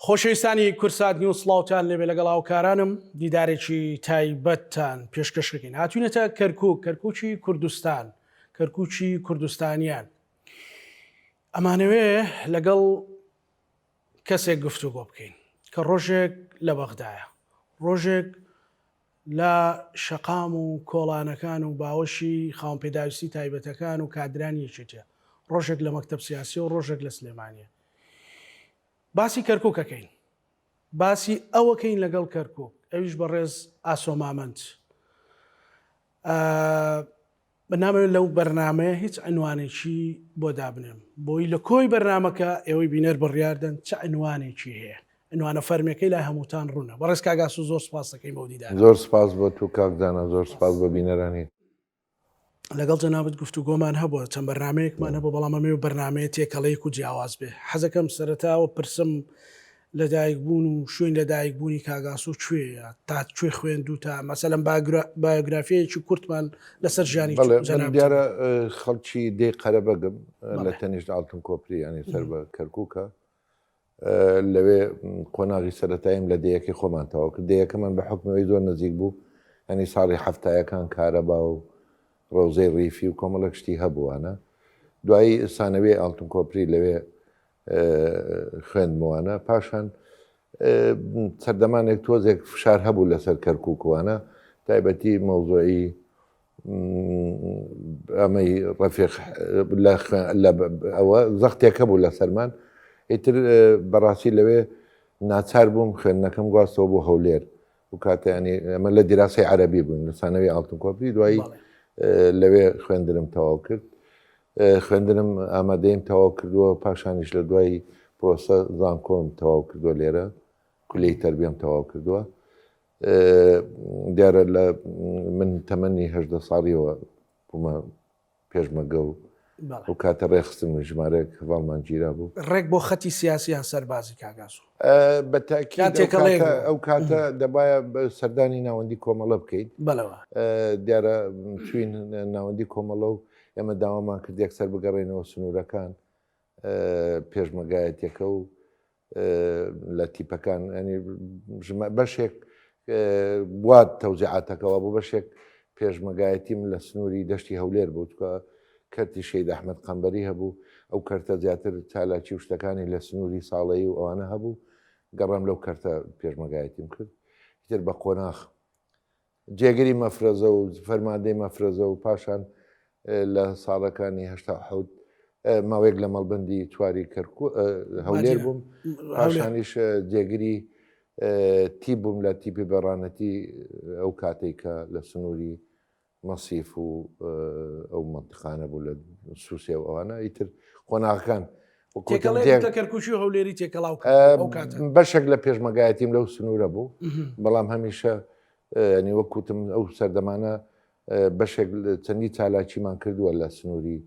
خۆشەویستانی کوردسات نیوز سڵاوتان لێبێ لەگەڵ هاوکارانم دیدارێکی تایبەتتان پێشکەش دەکەین هاتوینەتە کەرکوک کەرکوکی کوردستان کەرکوکی کوردستانیان ئەمانەوێ لەگەڵ کەسێک گفتوگۆ بکەین کە ڕۆژێک لە بەغدایە ڕۆژێک لە شەقام و کۆڵانەکان و باوەشی خاوەن پێداویستی تایبەتەکان و کادرانی یەکێتیە ڕۆژێک لە مەکتەب سیاسی و ڕۆژێک لە سلێمانیە باسی کەرکوک ئەکەین باسی ئەوەکەین لەگەڵ کەرکوک ئەویش بەڕێز ئاسۆ مامەند من نامەوێت لەو بەرنمەیە هیچ عنوانێکی بۆ دابنێم بۆی لە کۆی بەرنمەکە ئێوەی بینەر بڕیاردەن چ عنوانێکی هەیە عنوانە فەرمیەکەی لای هەمووتان ڕوونە بەڕێز کاک ئاسۆ زۆر سپاس دەکەین بۆ دیدارە. زۆر سپاس بۆ تو کاک دانا زۆر سپاس بۆ بینەرانی. لەگەڵ جەنابت گفتوگۆمان هەبووە چەند بەرنامەیەکمان هەبوو بەڵام ئەمەوێ بەرنامەیە تێکەڵەیەک و جیاواز بێ حەزەکەم سەرەتاوە پرسم لەدایک بوون و شوێن لەدایک بوونی کاک ئاسۆ کوێیە تا کوێ خوێندووتە مەسەلەن بایۆگرافیەکی کورتمان لەسەر ژیانی بەڵێ من جەنابت دیارە خەڵکی دێی قەرەبەگم لە تەنیشت ئاڵتون کۆپری یانی سەر بە کەرکووکە لەوێ قۆناغی سەرەتاییم لە دێیەکەی خۆمان تەواو کرد. دێیەکەمان بە حوکمی ئەوەی زۆر نزیک بوو، یانی ساڵی حەفتایەکان کارەبا و ڕەوزەی ڕیفی و کۆمەڵێک شتی هەبووانە. دوایی سانەویەی ئاڵتون کۆپری لەوێ خوێندموانە. پاشان سەردەمانێک تۆزێک فشار هەبوو لەسەر کەرکووکوانە، تایبەتی مەوزوعی ئەمەی ڕەفیق لە ئەوە زەختێک هەبوو لەسەرمان ئیتر بەڕاستی لەوێ ناچار بووم خوێندنەکەم گواستەوە بۆ هەولێر و کاتیانی ئەمە لە دیراسی عەربی بووین لە سانەوی ئاڵتون کۆپری دوایی لەوێ خوێندنم تەواو کرد خوێندنم ئامادەیم تەواو کردووە پاشانیش لە دوای پرۆسە زانکۆم تەواو کردووە لێرە کولەی تەربیەم تەواو کردووە دیارە لە من تەمەنی هەدە ساڵیەوە بوومە پێشمەگە و ئەو کاتە ڕێخستن و ژمارەیەک هەواڵمان گیرا بوو ڕێک بۆ خەتی سیاسی یان سەربازی کاگاسۆ بە تاکید ئەو کاتە دەبایە سەردانی ناوەندی کۆمەڵە بکەیت بەڵەوە دیارە چوین ناوەندی کۆمەڵە و ئێمە داوامان کرد یەکسەر بگەڕێنەوە سنوورەکان پێشمەگایەتەکە و لە تیپەکان ینی بەشێک وا تەوزیعاتەکەەوە بۆ بەشێک پێشمەگایەتیم لە سنووری دەشتی هەولێر بوو چکە کەرتی شەید ئەحمد قەمبەری هەبوو ئەو کەرتە زیاتر چالاکی و شتەکانی لە سنووری ساڵەیی و ئەوانە هەبوو گەڕام لەو کەرتە پێشمەگایەتیم کرد تر بە قۆناخ جێگری مەفرەزە و فەرماندەی مەفرەزە و پاشان لە ساڵەکانی 87 ماوەیەک لە مەڵبندی چواری هەولێر بووم پاشانیش جێگری تیپ بووم لە تیپی بەڕانەتی ئەو کاتێک کە لە سنووری مەسیف و ئەو منتیقانە بوو لە سوسێ و ئەوانە ئیتر قۆناغەکان لە کەرکوکی و هەولێری تێکەڵاو بەشێک لە پێشمەگایەتیم لەو سنوورە بوو بەڵام هەمیشە ینی وەک وتم ئەو سەردەمانە بەشێک چەندی چالاکیمان کردووە لە سنووری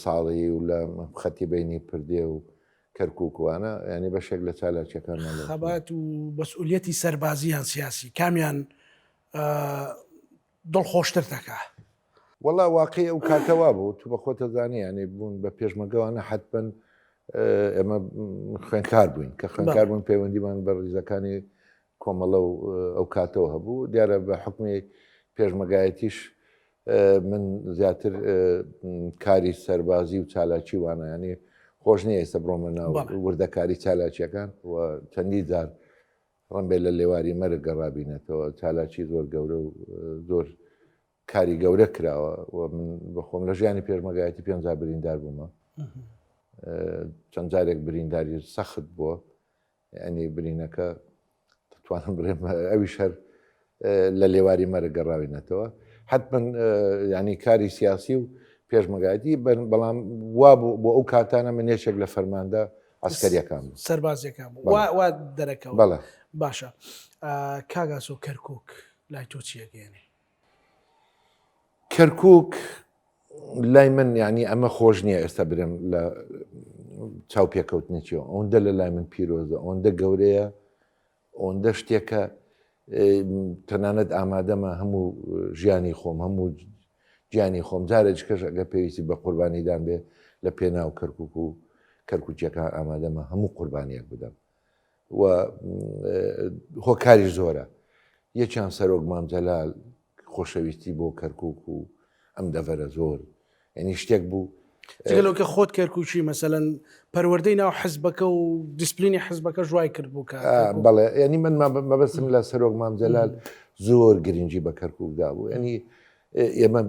ساڵی و لە خەتی بینی پردێ و کەرکووکوانە ینی بەشێک لە چالاکیەکانمان خەبات و مەسئولیەتی سەربازی یان سیاسی کامیان دڵخۆشتر دەکا؟ وەڵا واقعی ئەو کاتە وا بوو تو بە خۆتە زانی یانی بوون بە پێشمەگەوانە حەتمەن ئێمە خوێنکار بووین کە خوێنکار بوون پەیوەندیمان بە ڕیزەکانی کۆمەڵە و ئەو کاتەوە هەبوو دیارە بە حکمی پێشمەگایەتیش من زیاتر کاری سەربازی و چالاکی وانایانی خۆش نییە ئێستا بڕۆمە ناو وردەکاری چالاکیەکان و چەندی جار ڕەنبێ لە لێواری مەرگ گەڕابینەتەوە چالاکی زۆر گەورە و زۆر کاری گەورە کراوە و من بەخۆم لە ژیانی پێشمەگایەتی پێنج بریندار بوومە چەند جارێک برینداری سەخت بووە ینی برینەکە دەتوانم بڵێم ئەویش هەر لە لێواری مەرگ گەڕاوینەتەوە حتمما ینی کاری سیاسی و پێشمەگایەتی بەڵام وا بۆ ئەو کاتانە من یەکێک لە فەرماندە عسکەریەکان بوو سەربازیەکان بوو وا دەرەکەوت بەڵێ باشە کاک ئاسۆ کەرکک لای تۆ چیەگەێنێ کەرکک لای من یعنی ئەمە خۆش نییە ئێستا برێم لە چاو پێکەوتنێکیەوە ئەوەندە لە لای من پیرۆزە ئەوەندە گەورەیە ئەوەندە شتێکە تەنانەت ئامادەمە هەموو ژیانی خۆم هەموو گیانی خۆم جارێکیکەش ئەگەر پێویستی بە قوربانیدان بێ لە پێناو کەرکک و کەرکوکیەکان ئامادەمە هەموو قوربانیەک بدەم. و هۆکاری زۆرە یەکیان سەرۆک مام جەلال خۆشەویستی بۆ کەرکک و ئەم دەڤەرە زۆر یعنی شتێک بوو جگەلەوە کە خۆت کەرکوکی مەسەلەن پەروەردەی ناو حزبەکە و دیسپلینی حزبەکە ژوای کرد بوو کە بەڵێ ینی من مەبەستم لە سەرۆک مام جەلال زۆر گرنگی بە کەرککدا بوو ینی ئێمە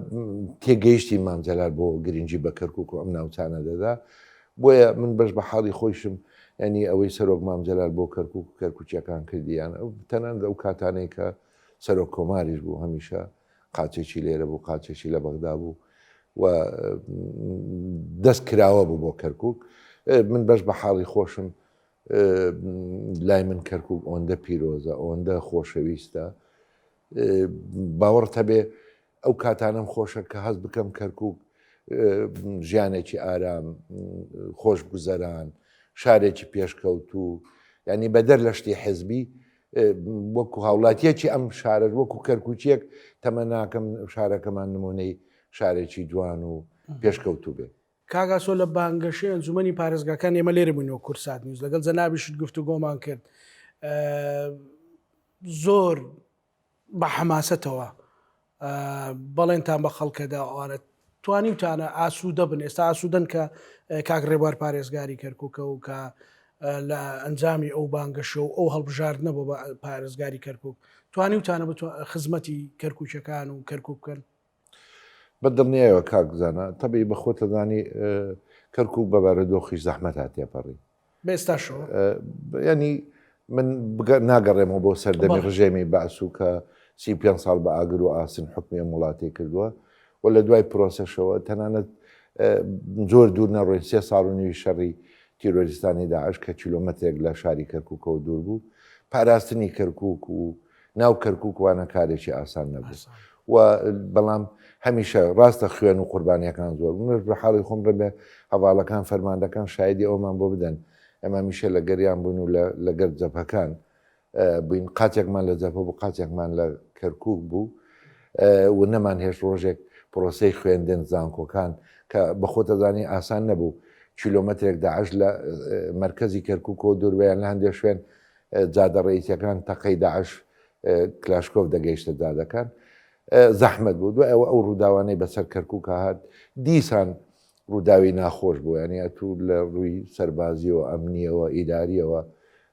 تێگەیشتی مام جەلال بۆ گرنگی بە کەرکک و ئەم ناوچانە دەدا بۆیە من بەش بە حاڵی خۆیشم ینی ئەوەی سەرۆک مام جەلال بۆ کەرکک و کەرکوچیەکان کردیان ئەو تەنان ئەو کاتانەی کە سەرۆک کۆماریش بوو هەمیشە قاچێکی لێرە بوو قاچێکی لە بەغدا بوو و دەست کراوە بوو بۆ کەرکک من بەش بە حاڵی خۆشم لای من کەرکک ئۆندە پیرۆزە ئەوەندە خۆشەویستە باوەڕت هەبێ ئەو کاتانەم خۆشە کە هەست بکەم کەرکک ژیانێکی ئارام خۆش گوزەران شارێکی پێشکەوتوو ینی بەدەر لە شتی حزبی وەکو هاوڵاتیەکی ئەم شارە وەکو کەرکوچیەک تەمەناکەم شارەکەمان نمونەی شارێکی جوان و پێشکەوتوو بێت. کاک ئاسۆ لە بانگەشەی ئەنجومەنی پارێزگاکان ئێمە لێرە بووین وەک کوردسات نیوز لەگەڵ جەنابیشت گفتوگۆمان کرد زۆر بە حەماسەتەوە بەڵێنتان بە خەڵکەدا ئەوانە توانیوتانە ئاسوودە بن ئێستا ئاسوودەن کە کاک ڕێبوار پارێزگاری کەرکووکە و کە لە ئەنجامی ئەو بانگەشە و ئەو هەڵبژاردنە بۆ پارێزگاری کەرکک توانیوتانە خزمەتی کەرکووکەکان و کەرکک بکەن بە دڵنیایەوە کاک زانا تەبعی بە خۆت دەزانی کەرکوک بە بارودۆخی زەحمەتا تێپەڕی. بە ئێستاشەوە؟ یانی من ناگەڕێمەوە بۆ سەردەمی ڕژێمی بەعس و کە 35 ساڵ بە ئاگر و ئاسن حکمی ئەم وڵاتەی کردووە و لە دوای پرۆسەشەوە تەنانەت زۆر دوور نەڕۆین سێ ساڵ و نیوی شەڕی تیرۆریستانی داعش کە کیلۆمەترێک لە شاری کەرکوکەوە دوور بوو پاراستنی کەرکوک و ناو کەرکوک وانە کارێکی ئاسان نەبوو و بەڵام هەمیشە ڕاستە خوێن و قوربانیەکان زۆر بوون بە حاڵی خۆم ڕێ هەواڵەکان فەرماندەکان شایدی ئەومان بۆ بدەن ئەمە میشە لە گەریان بوون و لەگەر جەبهەکان بووین قاچێکمان لە جەبهە بوو قاچێکمان لە کەرکک بوو و نەمان هێشت ڕۆژێک پرۆسەی خوێندن زانکۆکان کە بەخۆتەزانی ئاسان نەبوو کیلۆمەترێک داعش لە مرکزی کەرکک و دووربیان لە هەندێک شوێن جادە ڕئیسیەکان تەقەی داعش کلاشکۆف دەگەیشتە جادەکان زەحمەت بوو دوای ئەوە ئەو ڕووداوانەی بەسەر کەرکک هات دیسان ڕووداوی ناخۆش بوو ینی ئەتوو لە ڕووی سەربازیەوە ئەمنیەوە ئیداریەوە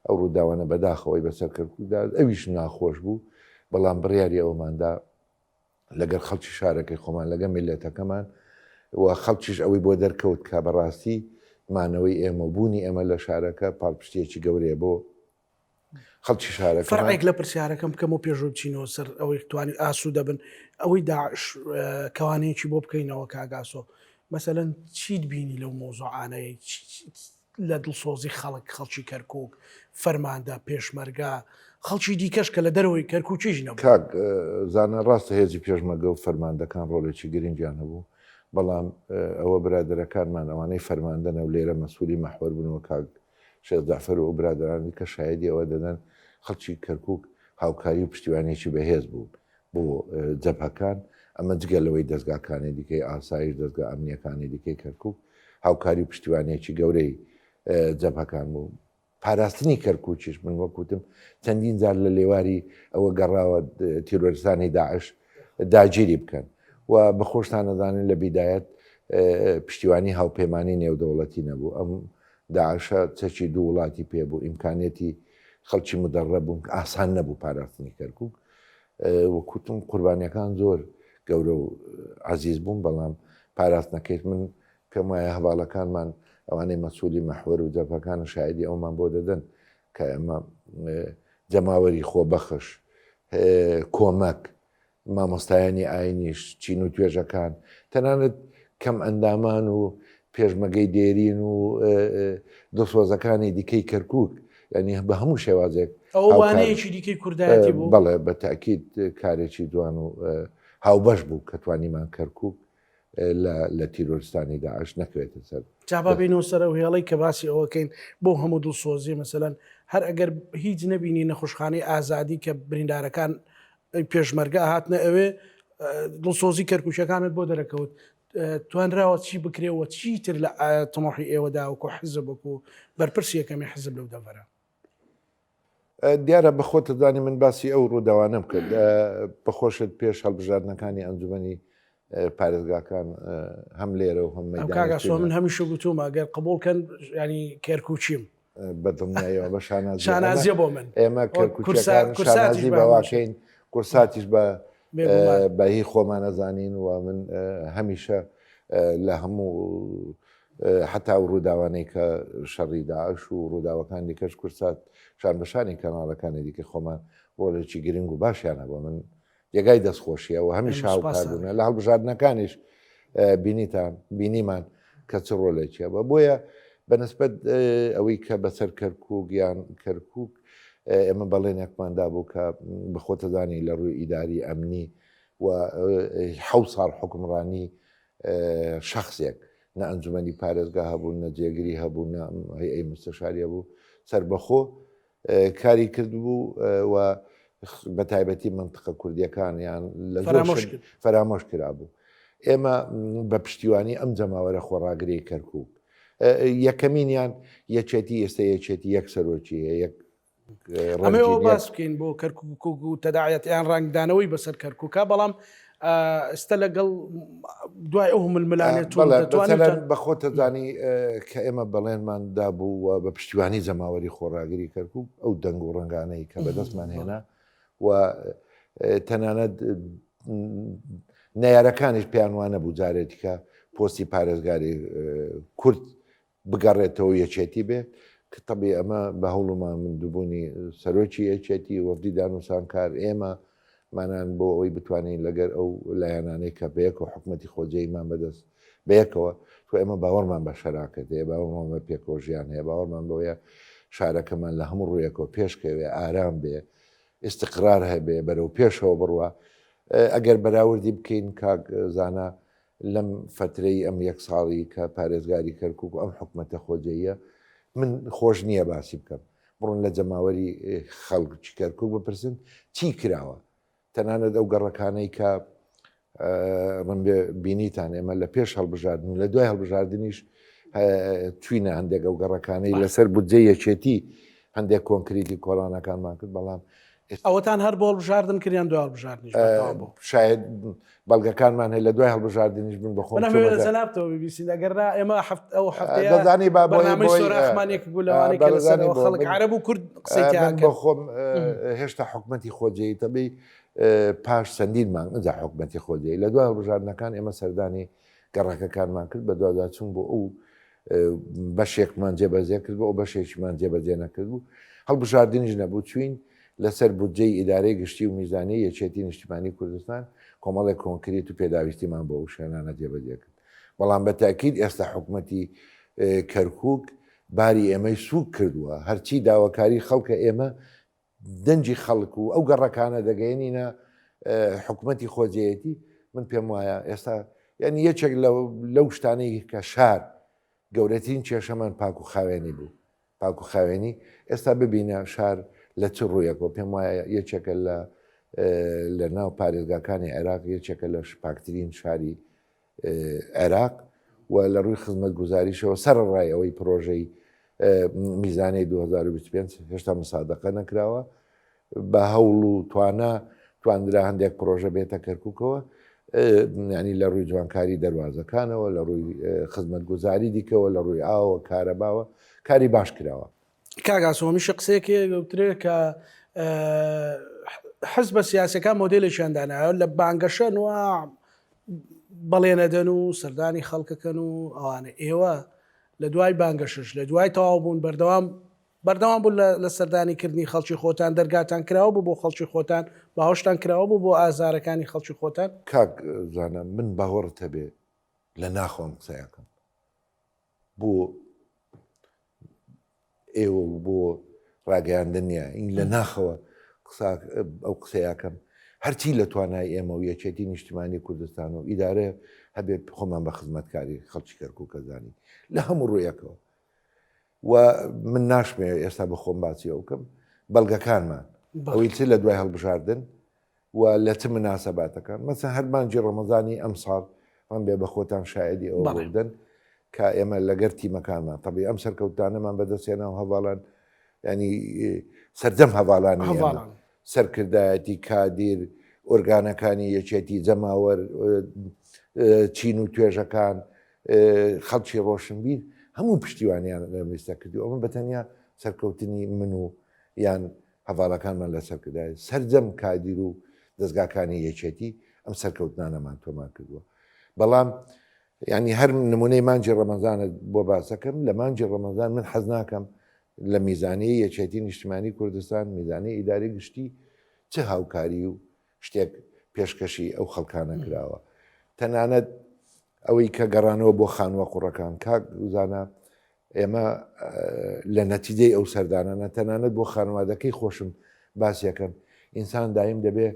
ئەو ڕووداوانە بەداخەوەی بەسەر کەرککدا ئەویش ناخۆش بوو بەڵام بڕیاری ئەوماندا لەگەڵ خەڵکی شارەکەی خۆمان لەگە میللەتەکەمان و خەڵکیش ئەوەی بۆ دەرکەوت کە بەڕاستی مانەوەی ئێمە و بوونی ئێمە لە شارەکە پاڵپشتیەکی گەورەیە بۆ خەڵکی شارەکە. فەرعێک لە پرسیارەکەم بکەم و پێشوو بچینەوە سەر ئەوەی توانی ئاسوو دەبن ئەوەی داعش کەوانەیەکی بۆ بکەینەوە کاک ئاسۆ مەسەلەن چیت بینی لەو مەوزوعانەی لە دڵسۆزی خەڵک، خەڵکی کەرکوک، فەرماندە، پێشمەرگە، خەڵکی دیکەش کە لە دەرەوەی کەرکوکیش نەبوون. کاک زانا ڕاستە هێزی پێشمەرگە و فەرماندەکان ڕۆڵێکی گرنگیان هەبوو، بەڵام ئەوە برادەرەکانمان ئەوانەی فەرماندەنە و لێرە مەسئولی مەحوەر بوون و کاک شێخ جەعفەر و ئەو برادەرانی دیکە شایەدی ئەوە دەدەن خەڵکی کەرکوک هاوکاری و پشتیوانیەکی بەهێز بوون بۆ جەبهەکان، ئەمە جگە لەوەی دەزگاکانی دیکەی ئاسایش، دەزگا ئەمنییەکانی دیکەی کەرکوک هاوکاری و پشتیوانییەکی گەورەی جەبهەکان بوو. پاراستنی کەرکوکیش من وەک وتم چەندین جار لە لێواری ئەوە گەڕاوە تیرۆریستانی داعش داگیری بکەن و بە خۆشتان ئەزانن لە بیدایەت پشتیوانی هاوپەیمانی نێودەوڵەتی نەبوو. ئەم داعشە چەکی دوو وڵاتی پێ بوو، ئیمکانیەتی خەڵکی مدەڕەب بوون، ئاسان نەبوو پاراستنی کەرکوک. وەک وتم قوربانیەکان زۆر گەورە و عەزیز بوون، بەڵام پاراستنەکەیت من پێم وایە هەڤاڵەکانمان ئەوانەی مەسولی مەحوەر و جەبهەکانن شایدی ئەومان بۆ دەدەن کە ئێمە جەماوەری خۆبەخش کۆمەک مامۆستایانی ئاینیش، چین و توێژەکان، تەنانەت کەم ئەندامان و پێشمەگەی دێرین و دڵسۆزەکانی دیکەی کەرکوک، یانی بە هەموو شێوازێک ئەوە وانەیەکی دیکەی کوردایەتی بوو؟ بەڵێ بە تەئکید کارێکی جوان و هاوبەش بوو کە توانیمان کەرکوک لە تیرۆرستانی داعش نەکەوێتە سەر. جا با بێینەوە سەر ئەو هێڵەی کە باسی ئەوە کەین بۆ هەموو دڵسۆزی مەسەلەن هەر ئەگەر هیچ نەبینی نەخۆشخانەی ئازادی کە بریندارەکان پێشمەرگە هاتنە ئەوێ دڵسۆزی کەرکوکیەکانت بۆ دەرەکەوت توانراوە چی بکرێ و چیتر لە تمۆحی ئێوەدا وەکو حزب وەکو بەرپرسی یەکەمی حزب لەو دەڤەرە؟ دیارە بە خۆت دەزانی من باسی ئەو ڕووداوانەم کرد بە خۆشت پێش هەڵبژاردنەکانی ئەنجومەنی پارێزگاکان هەم لێرە و هەم مەیدانەکە من هەمیشە گوتومە گەر قبوڵ کەن ینی کەرکوچیم بە دڵنیایەوە بە شانازی شانازیە بۆ من ئێمە کەرکوچەکان شانازی بەواکەین کورساتیش بە بە هی خۆمانەزانین و من هەمیشە لە هەموو حتا ئەو ڕووداوانەی کە شەڕی داعش و ڕووداوەکان دیکەش کورسات شان بەشانی کەناڵەکانی دیکە خۆمان ڕۆڵێکی گرنگ و باشیان هەبوو من جێگای دەستخۆشیە و هەمیشە هاوکار بوونە لە هەڵبژاردنەکانیش بینیتان بینیمان کە چ ڕۆلێکی هەبووە بۆیە بەنسبەت ئەوەی کە بەسەر کەرکک یان کەرکک ئێمە بەڵێنێکمان دابوو کە بەخۆتەزانی لە ڕووی ئیداری ئەمنی و حە ساڵ حکمڕانی شخصێک نە ئەنجومەنی پارێزگا هەبوو نە جێگری هەبوو نە هەیئەی مستەشاری هەبوو سەربەخۆ کاری کردبوو و بە تایبەتی منتقە کوردیەکان یان لە فەرامۆش کرابوو ئێمە بە پشتیوانی ئەم جەماوەرە خۆڕاگری کەرکک یەکەمینیان یەکێتی ئێستا یەکێتی یەک سەرۆکی یەک ئەمەوە باس بکەین بۆ کەرکک و تەداعەت یان ڕنگدانەوەی بەسەر کەرکووکە بەڵام ئێستا لەگەڵ دوای ئەو ململانێ بە خۆتە زانی کە ئێمە بەڵێنمان دابوو و بە پشتیوانی جەماوەری خۆڕاگری کەرکک ئەو دەنگ و ڕەنگانەی کە بەدەستمان هێنا و تەنانەت نەیارەکانیش پێیان وانە بوو جارێتیکە پۆستی پارێزگاری کورد بگەڕێتەوە یەکێتی بێ کە تەبی ئەمە بە هەوڵ و ماندووبوونی سەرۆکی یەکێتی وەفدی دانوسانکار ئێمە مانان بۆ ئەوەی بتوانین لەگەر ئەو لایەنانەی کە بەیەکەوە حکومەتی خۆجێیمان بەدەست بەیەکەوە تۆ ئێمە باوەڕمان بە شەراکەت هەیە باوەڕمان بە پێکەوە ژیان هەیە باوەڕمان بەوەیە شارەکەمان لە هەموو ڕوویەکەوە پێشکەوێ ئارام بێ ئیستقرار هەبێ بەرەو پێشەوە بڕوا ئەگەر بەراوردی بکەین کاک زانا لەم فەترەی ئەم یەک ساڵی کە پارێزگاری کەرکوک و ئەم حکومەتە خۆجێیە من خۆش نییە باسی بکەم بڕۆن لە جەماوەری خەڵکی کەرکوک بپرسن چی کراوە تەنانەت ئەو گەڕەکانەی کە ڕنبێ بینیتان ئێمە لە پێش هەڵبژاردن و لە دوای هەڵبژاردنیش چوینە هەندێک ئەو گەڕەکانەی لەسەر بودجەی یەکێتی هەندێک کۆنکریتی کۆڵانەکانمان کرد بەڵام ئەوەتان هەر بۆ هەڵبژاردن کرد یان دوای هەڵبژاردنیش بەردەوام بوو؟ شاید بەڵگەکانمان هەیە لە دوای هەڵبژاردنیش من بەخۆم من ئەمەوێ لە جەنابتەوە ببیستین ئەگەر نا ئێمە هەفت ئەو هەفتەیە دەزانی با بۆی بەرنامەی سۆراخمان یەک بوو لەوانەی کە لەسەرەوە خەڵک عەرەب و کورد قسەی تیا من کرد بەخۆم هێشتا حکومەتی خۆجێی تەبی پاش چەندین مانگ ئینجا حکومەتی خۆجێی لە دوای هەڵبژاردنەکان ئێمە سەردانی گەڕەکەکانمان کرد بەدواداچوون بۆ ئەو بەشێکمان جێبەجێ کرد بۆ ئەو بەشێکیمان جێبەجێ نەکرد بوو هەڵبژاردنیش نەبوو چوین لەسەر بودجەی ئیدارەی گشتی و میزانی یەکێتی نیشتیمانی کوردستان کۆمەڵێک کۆنکریت و پێداویستیمان بۆ ئەو شوێنانە جێبەجێ کرد بەڵام بە تاکید ئێستا حکومەتی کەرکک باری ئێمەی سوک کردووە هەرچی داواکاری خەڵکە ئێمە دەنگی خەڵک و ئەو گەڕەکانە دەگەیەنینە حکومەتی خۆجێیەتی من پێم وایە ئێستا یعنی یەکێک لەو شتانەی کە شار گەورەترین کێشەمان پاک و خاوێنی بوو پاک و خاوێنی ئێستا ببینە شار لە چ ڕوویەکەوە پێم وایە یەکێکە لە لە ناو پارێزگاکانی عێراق یەکێکە لە پاکترین شاری عێراق و لە ڕووی خزمەتگوزاریشەوە سەرەڕای ئەوەی پرۆژەی میزانەی 2025 هێشتا مسادەقە نەکراوە بە هەوڵ و توانا تواندرا هەندێک پرۆژە بێتە کەرککەوە ینی لە ڕووی جوانکاری دەواازەکانەوە لە ڕووی خزمەتگوزاری دیکەوە لە ڕووی ئاوە کارەباوە کاری باش کراوە. کاک ئاسۆ هەمیشە قسەیەک هەیە گەوترێ کە حزبە سیاسەکان مۆدێلێکیان داناوە لە بانگەشەن و بەڵێنەدەن و سەردانی خەڵکەکەن و ئەوانە ئێوە لە دوای بانگەشەش لە دوای تەواو بوون بەردەوام بەردەوام بوون لە سەردانی کردنی خەڵکی خۆتان دەرگاتان کراوە بوو بۆ خەڵکی خۆتان باوەشتان کراوە بوو بۆ ئازارەکانی خەڵکی خۆتان. کاک زانا من باوەڕت هەبێ لە ناخەوەم قسەیەکەم بۆ ئێوە و بۆ ڕاگەیاندن نییە این لە ناخەوە ئەو قسەیەکەم هەرچی لە توانای ئێمە و یەکێتی نیشتیمانی کوردستان و ئیدارە هەبێت خۆمان بە خزمەتکاری خەڵکی کەرکووکەزانی لە هەموو ڕوویەکەوە و من ناشمێ ئێستا بە خۆم باسی ئەو بکەم بەڵگەکانمان ئەوەی چ لە دوای هەڵبژاردن و لە چ مناسەباتەکان مەسەن هەر مانگی ڕەمەزانی ئەمساڵ ڕەنگبێ بە خۆتان شایەدی ئەوە بەڵێ. بدەن کە ئێمە لەگەر تیمەکانمان تەبی ئەم سەرکەوتانەمان بەدەستهێنا و هەڤاڵان. ینی سەرجەم هەواڵانی هەواڵان سەرکردایەتی کادیر ئۆرگانەکانی یەکێتی جەماوەر چین و توێژەکان خەڵکی ڕۆشنبیر هەموو پشتیوانیان لەم لیستە کردو ئەمە بەتەنیا سەرکەوتنی من و یان هەڤاڵەکانمان لە سەرکردایەتی سەرجەم کادیر و دەزگاکانی یەکێتی ئەم سەرکەوتنانەمان تۆمار کردووە بەڵام یعنی هەر نمونەی مانگی ڕەمەزانت بۆ باسەکەم لە مانگی ڕەمەزان من حەز ناکەم لە میزانیەی یەکێتی نیشتمانی کوردستان میزانی ئیداری گشتی چ هاوکاری و شتێک پێشکەشی ئەو خەڵکانە کراوە تەنانەت ئەوەی کە گەڕانەوە بۆ خانووە قوڕەکان کاک زانا ئێمە لە نەتیجەی ئەو سەردانانە تەنانەت بۆ خانوادەکەی خۆشم باسیەکەم ئینسان دایم دەبێ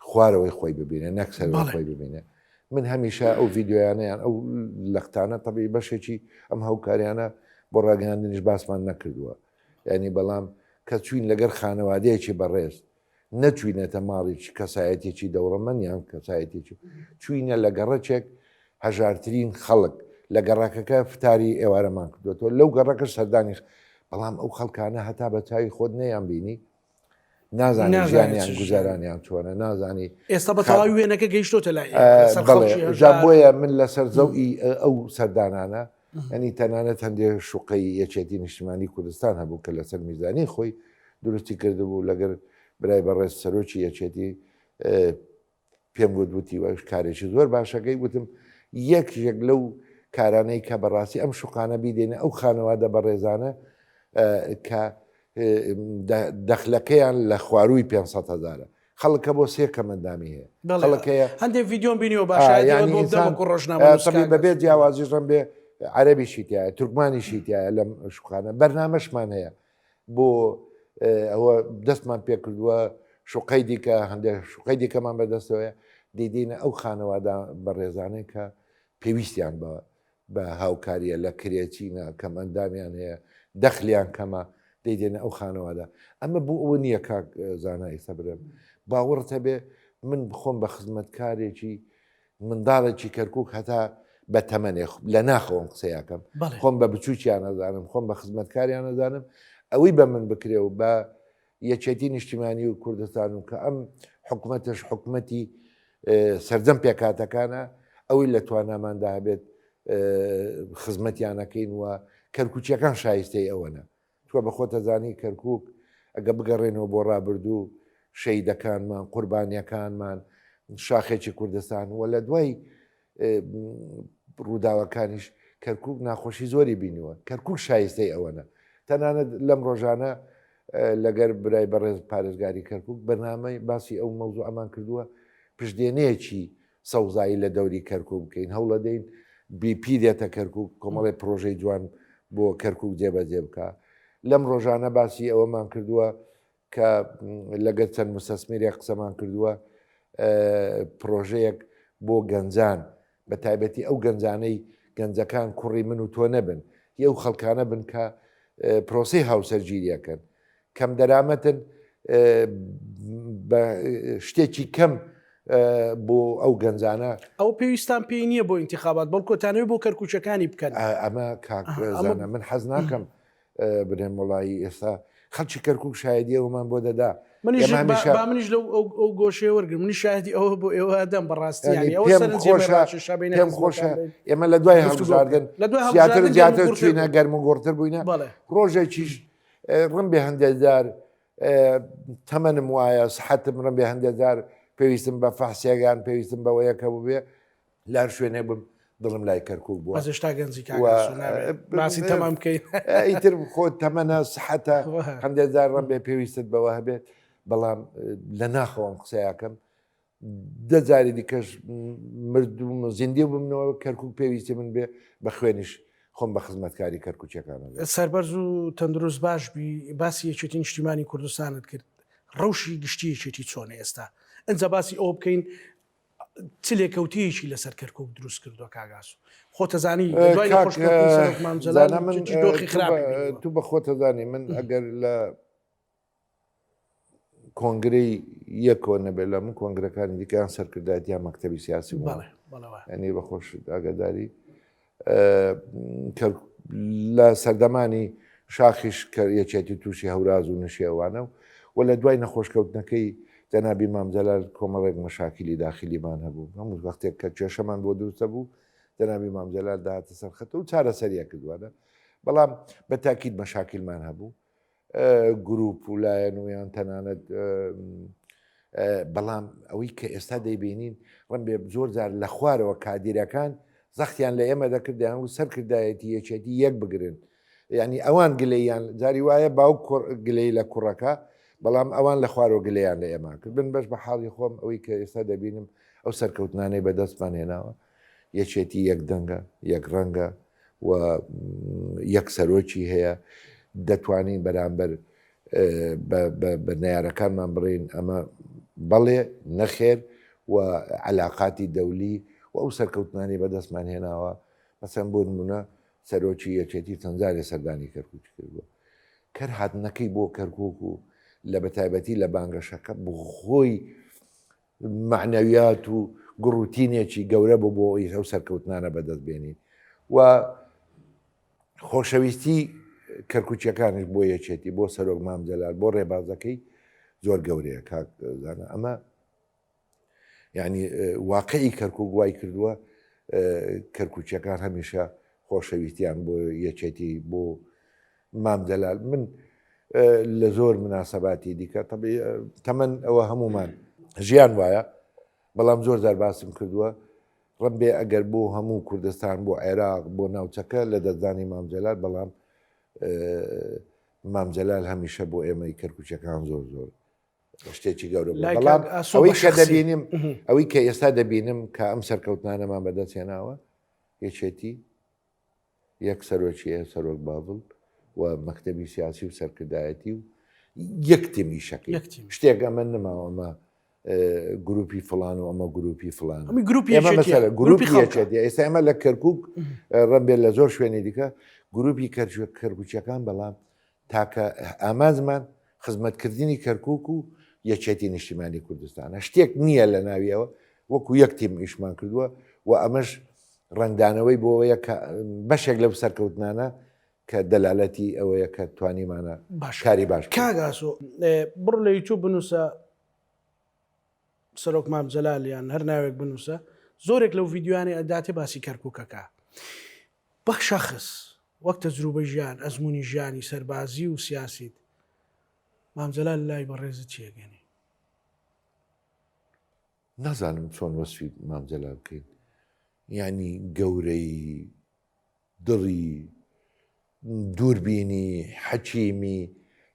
خوارەوەی خۆی ببینێ نەک سەرەوەی خۆی ببینێ من هەمیشە ئەو ڤیددیویانەیان ئەو لەختانە تەبی بەشێکی ئەم هاوکاریانە بۆ ڕاگەیاندنیش باسمان نەکردووە ینی بەڵام کە چوین لەگەر خانەوادەیەکی بەڕێز نەچوینەتە ماڵێکی کەسایەتێکی دەوڵەمەند یان کەسایەتێکی چوینە لە گەڕەکێک هەژارترین خەڵک لە گەڕەکەکە فتاری ئێوارەمان کردوەوە لەو گەڕەکە سەردانی بەڵام ئەو خەڵکانە هەتا بە چاوی خۆت نەیان بینی نازانی ژیانیان گوزارانیان چۆنە نازانی ئێستا بە تەواوی وێنەکە گەیشتۆتە لای جا بۆیە من لەسەر زەوی ئەو سەردانانە ئەنی تەنانەت هەندێک شوقەی یەکێتی نیشتمانی کوردستان هەبوو کە لەسەر میزانی خۆی دروستی کردبوو لەگەر برای بەڕێز سەرۆکی یەکێتی پێم گوت وتی وەش کارێکی زۆر باشەکەی وتم یەک یەک لەو کارانەی کە بەڕاستی ئەم شوقانە بیدێنە ئەو خانەوادە بەڕێزانە کە دەخلەکەیان لە خواروی 500 هزارە خەڵکە بۆ سێ کەمەندامی هەیە خەڵکەیە هەندێک ڤیددیۆم بینیوە باشە بەبێ جیاوازی ڕم بێ عەربیشی تایە تورکمانیشی تایە لەم شوخانە بەرنامەشمان هەیە بۆ ئەوە دەستمان پێکردووە شوقەی دیکە هەندێک شوقەی دیکەمان بەدەستەوەیە دیدینە ئەو خانەوادە بەڕێزانەی کە پێویستیان بە بە هاوکاریە لە کرێچینە کەم ئەندامیان هەیە دەخلیان کەمە دەیدێنە ئەو خانەوادە ئەمە بۆ ئەوە نییە کاک زانا ئێستا برم باوەڕت هەبێ من خۆم بە خزمەتکارێکی منداڵێکی کەرکک هەتا بە تەمەنێ لە ناخەوەم قسەیەکەم خۆم بە بچووکیان نەزانم خۆم بە خزمەتکاریان نەزانم ئەوەی بە من بکرێ و بە یەکێتی نیشتیمانی و کوردستان و کە ئەم حکومەتش حکومەتی سەرجەم پێکاتەکانە ئەوەی لە تواناماندا هەبێت خزمەتیانەکەین و کەرکوچیەکان شایستەی ئەوەنە تۆ بە خۆتەزانی کەرکک ئەگە بگەڕێنەوە بۆ ڕابردوو شەیدەکانمان قوربانیەکانمان شاخێکی کوردستان و لە دوای ڕووداوەکانیش کەرکک ناخۆشی زۆری بینیوە کەرکک شایستەی ئەوەنە تەنانەت لەم ڕۆژانە لەگەر برای بەڕێز پارێزگاری کەرکک بەرنامەی باسی ئەو مەوزوع ئەمان کردووە پشدێنەیەکی سەوزایی لە دەوری کەرکک بکەین هەوڵەدەین BP دێتە کەرکک کۆمەڵی پرۆژەی جوان بۆ کەرکک جێبەجێ بکە لەم ڕۆژانە باسی ئەوەمان کردووە کە لەگەر چەند موستەسمیرێک قسەمان کردووە پرۆژەیەک بۆ گەنجان بە تایبەتی ئەو گەنجانەی گەنجەکان کوڕی من و تۆ نەبن هی ئەو خەڵکانە بن کە پرۆسی هاوسەرگیریەکەن کەم دەرامەتن بە شتێکی کەم بۆ ئەو گەنجانە ئەو پێویستان پێی نییە بۆ ئینتخابات بەڵکۆتانەوەی بۆ کەرکوچەکانی بکەن ئەمە کاک من حەز ناکەم برێم وڵایی ئێستا خەڵکی کەرکک شایدی ئەومان بۆ دەدا منیش لەو ئەو گۆشەیە وەرگرم منی شاهدی ئەوە بۆ ئێوە دەم بەڕاستی پێم خۆشە ئێمە لە دوای هەڵبژاردن لە دوای زیاتر زیاتر چوینە گەرم و گۆڕتر بووینە ڕۆژێکیش ڕم بێ هەندێکجار تەمەنم وایە سحەتم ڕم بێ هەندێکجار پێویستم بە فەحسێگان پێویستم بەوەیە کە بووبێ لە هەر شوێنێک بم دڵم لای کەرکک بووە بەس هێشتا گەنجی کاک ئاسۆ نابێت باسی تەمەن بکەین ئیتر خۆ تەمەنە سحەتە هەندێک جار ڕەم بێ پێویستت بەوە هەبێت بەڵام لە ناخەوەم قسەیەکەم دە جاری دیکەش مردوم زیندی بمنەوە کەرکک پێویستی من بێ بە خوێنیش خۆم بە خزمەتکاری کەرکوچەکانە سەربەرز و تەندروست باش بی باسی یەکێتی نیشتیمانی کوردستانت کرد ڕەوشی گشتی یەکێتی چۆنە ئێستا ئەجا باسی ئەوە بکەین چ لێکەوتەیەکی لەسەر کەرکوک دروست کردووە کاک ئاسۆ؟ خۆتەزانی لە دوای نەخۆشکەوتنی سەرۆک مام جەلال من دۆخی خراپی تو بە خۆتەزانی من ئەگەر لە کۆنگرەی یەکۆ نەبێت لە من کۆنگرەکانی دیکەیان سەرکردایەتیان مەکتەبی سیاسی بوو ئەنی بە خۆش ئاگاداری لە سەردەمانی شاخیش کە یەکێتی تووشی هەوراز و نشێوانە و و لە دوای نەخۆشکەوتنەکەی جەنابی مام جەلال کۆمەڵێک مەشاکیلی داخلیمان هەبوو هەموو وەختێک کە کێشەمان بۆ دروستە بوو جەنابی مام جەلال دەهاتە سەر خەتە و چارەسەریە کردوانە بەڵام بە تاکید مەشاکیلمان هەبوو گروپ و لایەن و یان تەنانەت بەڵام ئەوەی کە ئێستا دەیبینین ڕەنبێ زۆر جار لە خوارەوە کادیرەکان زەختیان لە ئێمە دەکرد دەیان و سەرکردایەتی یەکێتی یەک بگرن یعنی ئەوان گلەیان جاری وایە باوک گلەی لە کوڕەکە بەڵام ئەوان لە خوارەوە گلەیان لە ئێمە کرد بن بەش بە حاڵی خۆم ئەوەی کە ئێستا دەبینم ئەو سەرکەوتنانەی بەدەستمان هێناوە یەکێتی یەک دەنگە یەک ڕەنگە و یەک سەرۆکی هەیە دەتوانین بەرامبەر بە نەیارەکانمان بڵێین ئەمە بەڵێ نەخێر و علااقاتی دەولی و ئەو سەرکەوتنانی بەدەستمان هێناوە مەسەن بۆ نمونە سەرۆکی یەکێتی چەند جارێ سەردانی کەرکوکی کردووە کەر هاتنەکەی بۆ کەرکک و لە بەتایبەتی لە بانگەشەکە بخۆی مەعنەویات و گوڕوتینێکی گەورە بوو بۆ ئەوی ئەو سەرکەوتنانە بەدەست بێنین و خۆشەویستی کەرکوچیەکانیش بۆ یەکێتی بۆ سەرۆک مام جەلال بۆ ڕێبازەکەی زۆر گەورەیە کاک زانە ئەمە یعنی واقعی کەرکک وای کردووە کەرکوچیەکان هەمیشە خۆشەویستیان بۆ یەکێتی بۆ مام جەلال من لە زۆر مناسباتی دیکە تەمەن ئەوە هەمومان ژیان وایە بەڵام زۆر جار باسم کردووە ڕەنبێ ئەگەر بۆ هەموو کوردستان بۆ عێراق بۆ ناوچەکە لە دەستدانی مام جەلال بەڵام مام جەلال هەمیشە بۆ ئێمەی کەرکوچەکان زۆر زۆر شتێکی گەورە بەڵام ئەوەی کە دەبینم ئەوەی کە ئێستا دەبینم کە ئەم سەرکەوتنانەمان بەدەست هێناوە یەکێتی یەک سەرۆکی هەیە سەرۆک باڤڵ و مەکتەبی سیاسی و سەرکردایەتی و یەک تیم ئیشەکەی شتێک ئەمە نەماوە ئەمە گروپی فلان و ئەمە گروپی فلان گروپی گروپی یەکێتی ئێستا ئەمە لە کەرکک ڕەنبێت لە زۆر شوێنی دیکە گروپی کەرکوچەکان بەڵام تاکە ئامانجمان خزمەتکردنی کەرکک و یەکێتی نیشتیمانی کوردستانە شتێک نییە لە ناویەوە وەکو یەک تیم ئیشمان کردووە و ئەمەش ڕەنگدانەوەی بۆ ئەوەیە کە بەشێک لەو سەرکەوتنانە کە دەلالەتی ئەوەیە کە توانیمانە باش کاری باش بکەین. کاک ئاسۆ بڕۆ لە یوتیوب بنووسە سەرۆک مام جەلال یان هەر ناوێک بنووسە زۆرێک لەو ڤیدیۆیانەی ئەداتێ باسی کەرکووکەکە وەک شەخس وەک تەجروبەی ژیان ئەزموونی ژیانی سەربازی و سیاسیت مام جەلال لای بەڕێزت چی ئەگەنی؟ نازانم چۆن وەسفی مام جەلال بکەین یعنی گەورەی دڵی دووربینی حەکیمی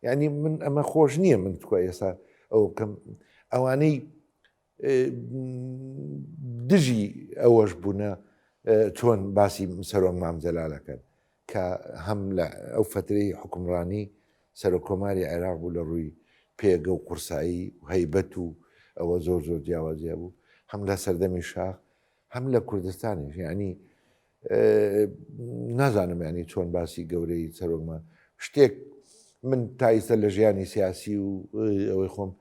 یعنی من ئەمە خۆش نییە من تکوە ئێستا ئەو بکەم ئەوانەی دژی ئەوەش بوونە چۆن باسی سەرۆک مام جەلالەکەن کە هەم لە ئەو فەترەی حوکمڕانی سەرۆک کۆماری عێراق بوو لە ڕووی پێگە و قورسایی و هەیبەت و ئەوە زۆر زۆر جیاوازی هەبوو هەم لە سەردەمی شاخ هەم لە کوردستانیش یعنی نازانم ینی چۆن باسی گەورەی سەرۆکمان شتێک من تا ئیستا لە ژیانی سیاسی و ئەوەی خۆم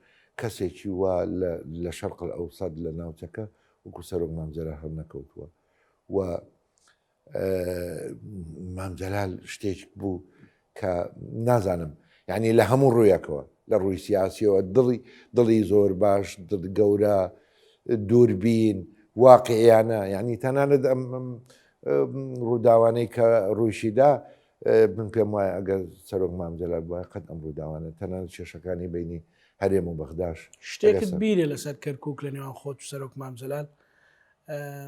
کەسێکی وا لە شەرق ئەوسەد لە ناوچەکە وەکو سەرۆک مام جەلال هەڵنەکەوتووە و مام جەلال شتێک بوو کە نازانم یعنی لە هەموو ڕوویەکەوە لە ڕووی سیاسیەوە دڵی دڵی زۆر باش دڵ گەورە دووربین واقعیانە یعنی تەنانەت ئەم ڕووداوانەی کە ڕوویشیدا من پێم وایە ئەگەر سەرۆک مام جەلال بووایە قەت ئەم ڕووداوانە تەنانەت کێشەکانی بینی هەرێم و بەغداش شتێکت بیرێ لەسەر کەرکک لە نێوان خۆت و سەرۆک مام جەلال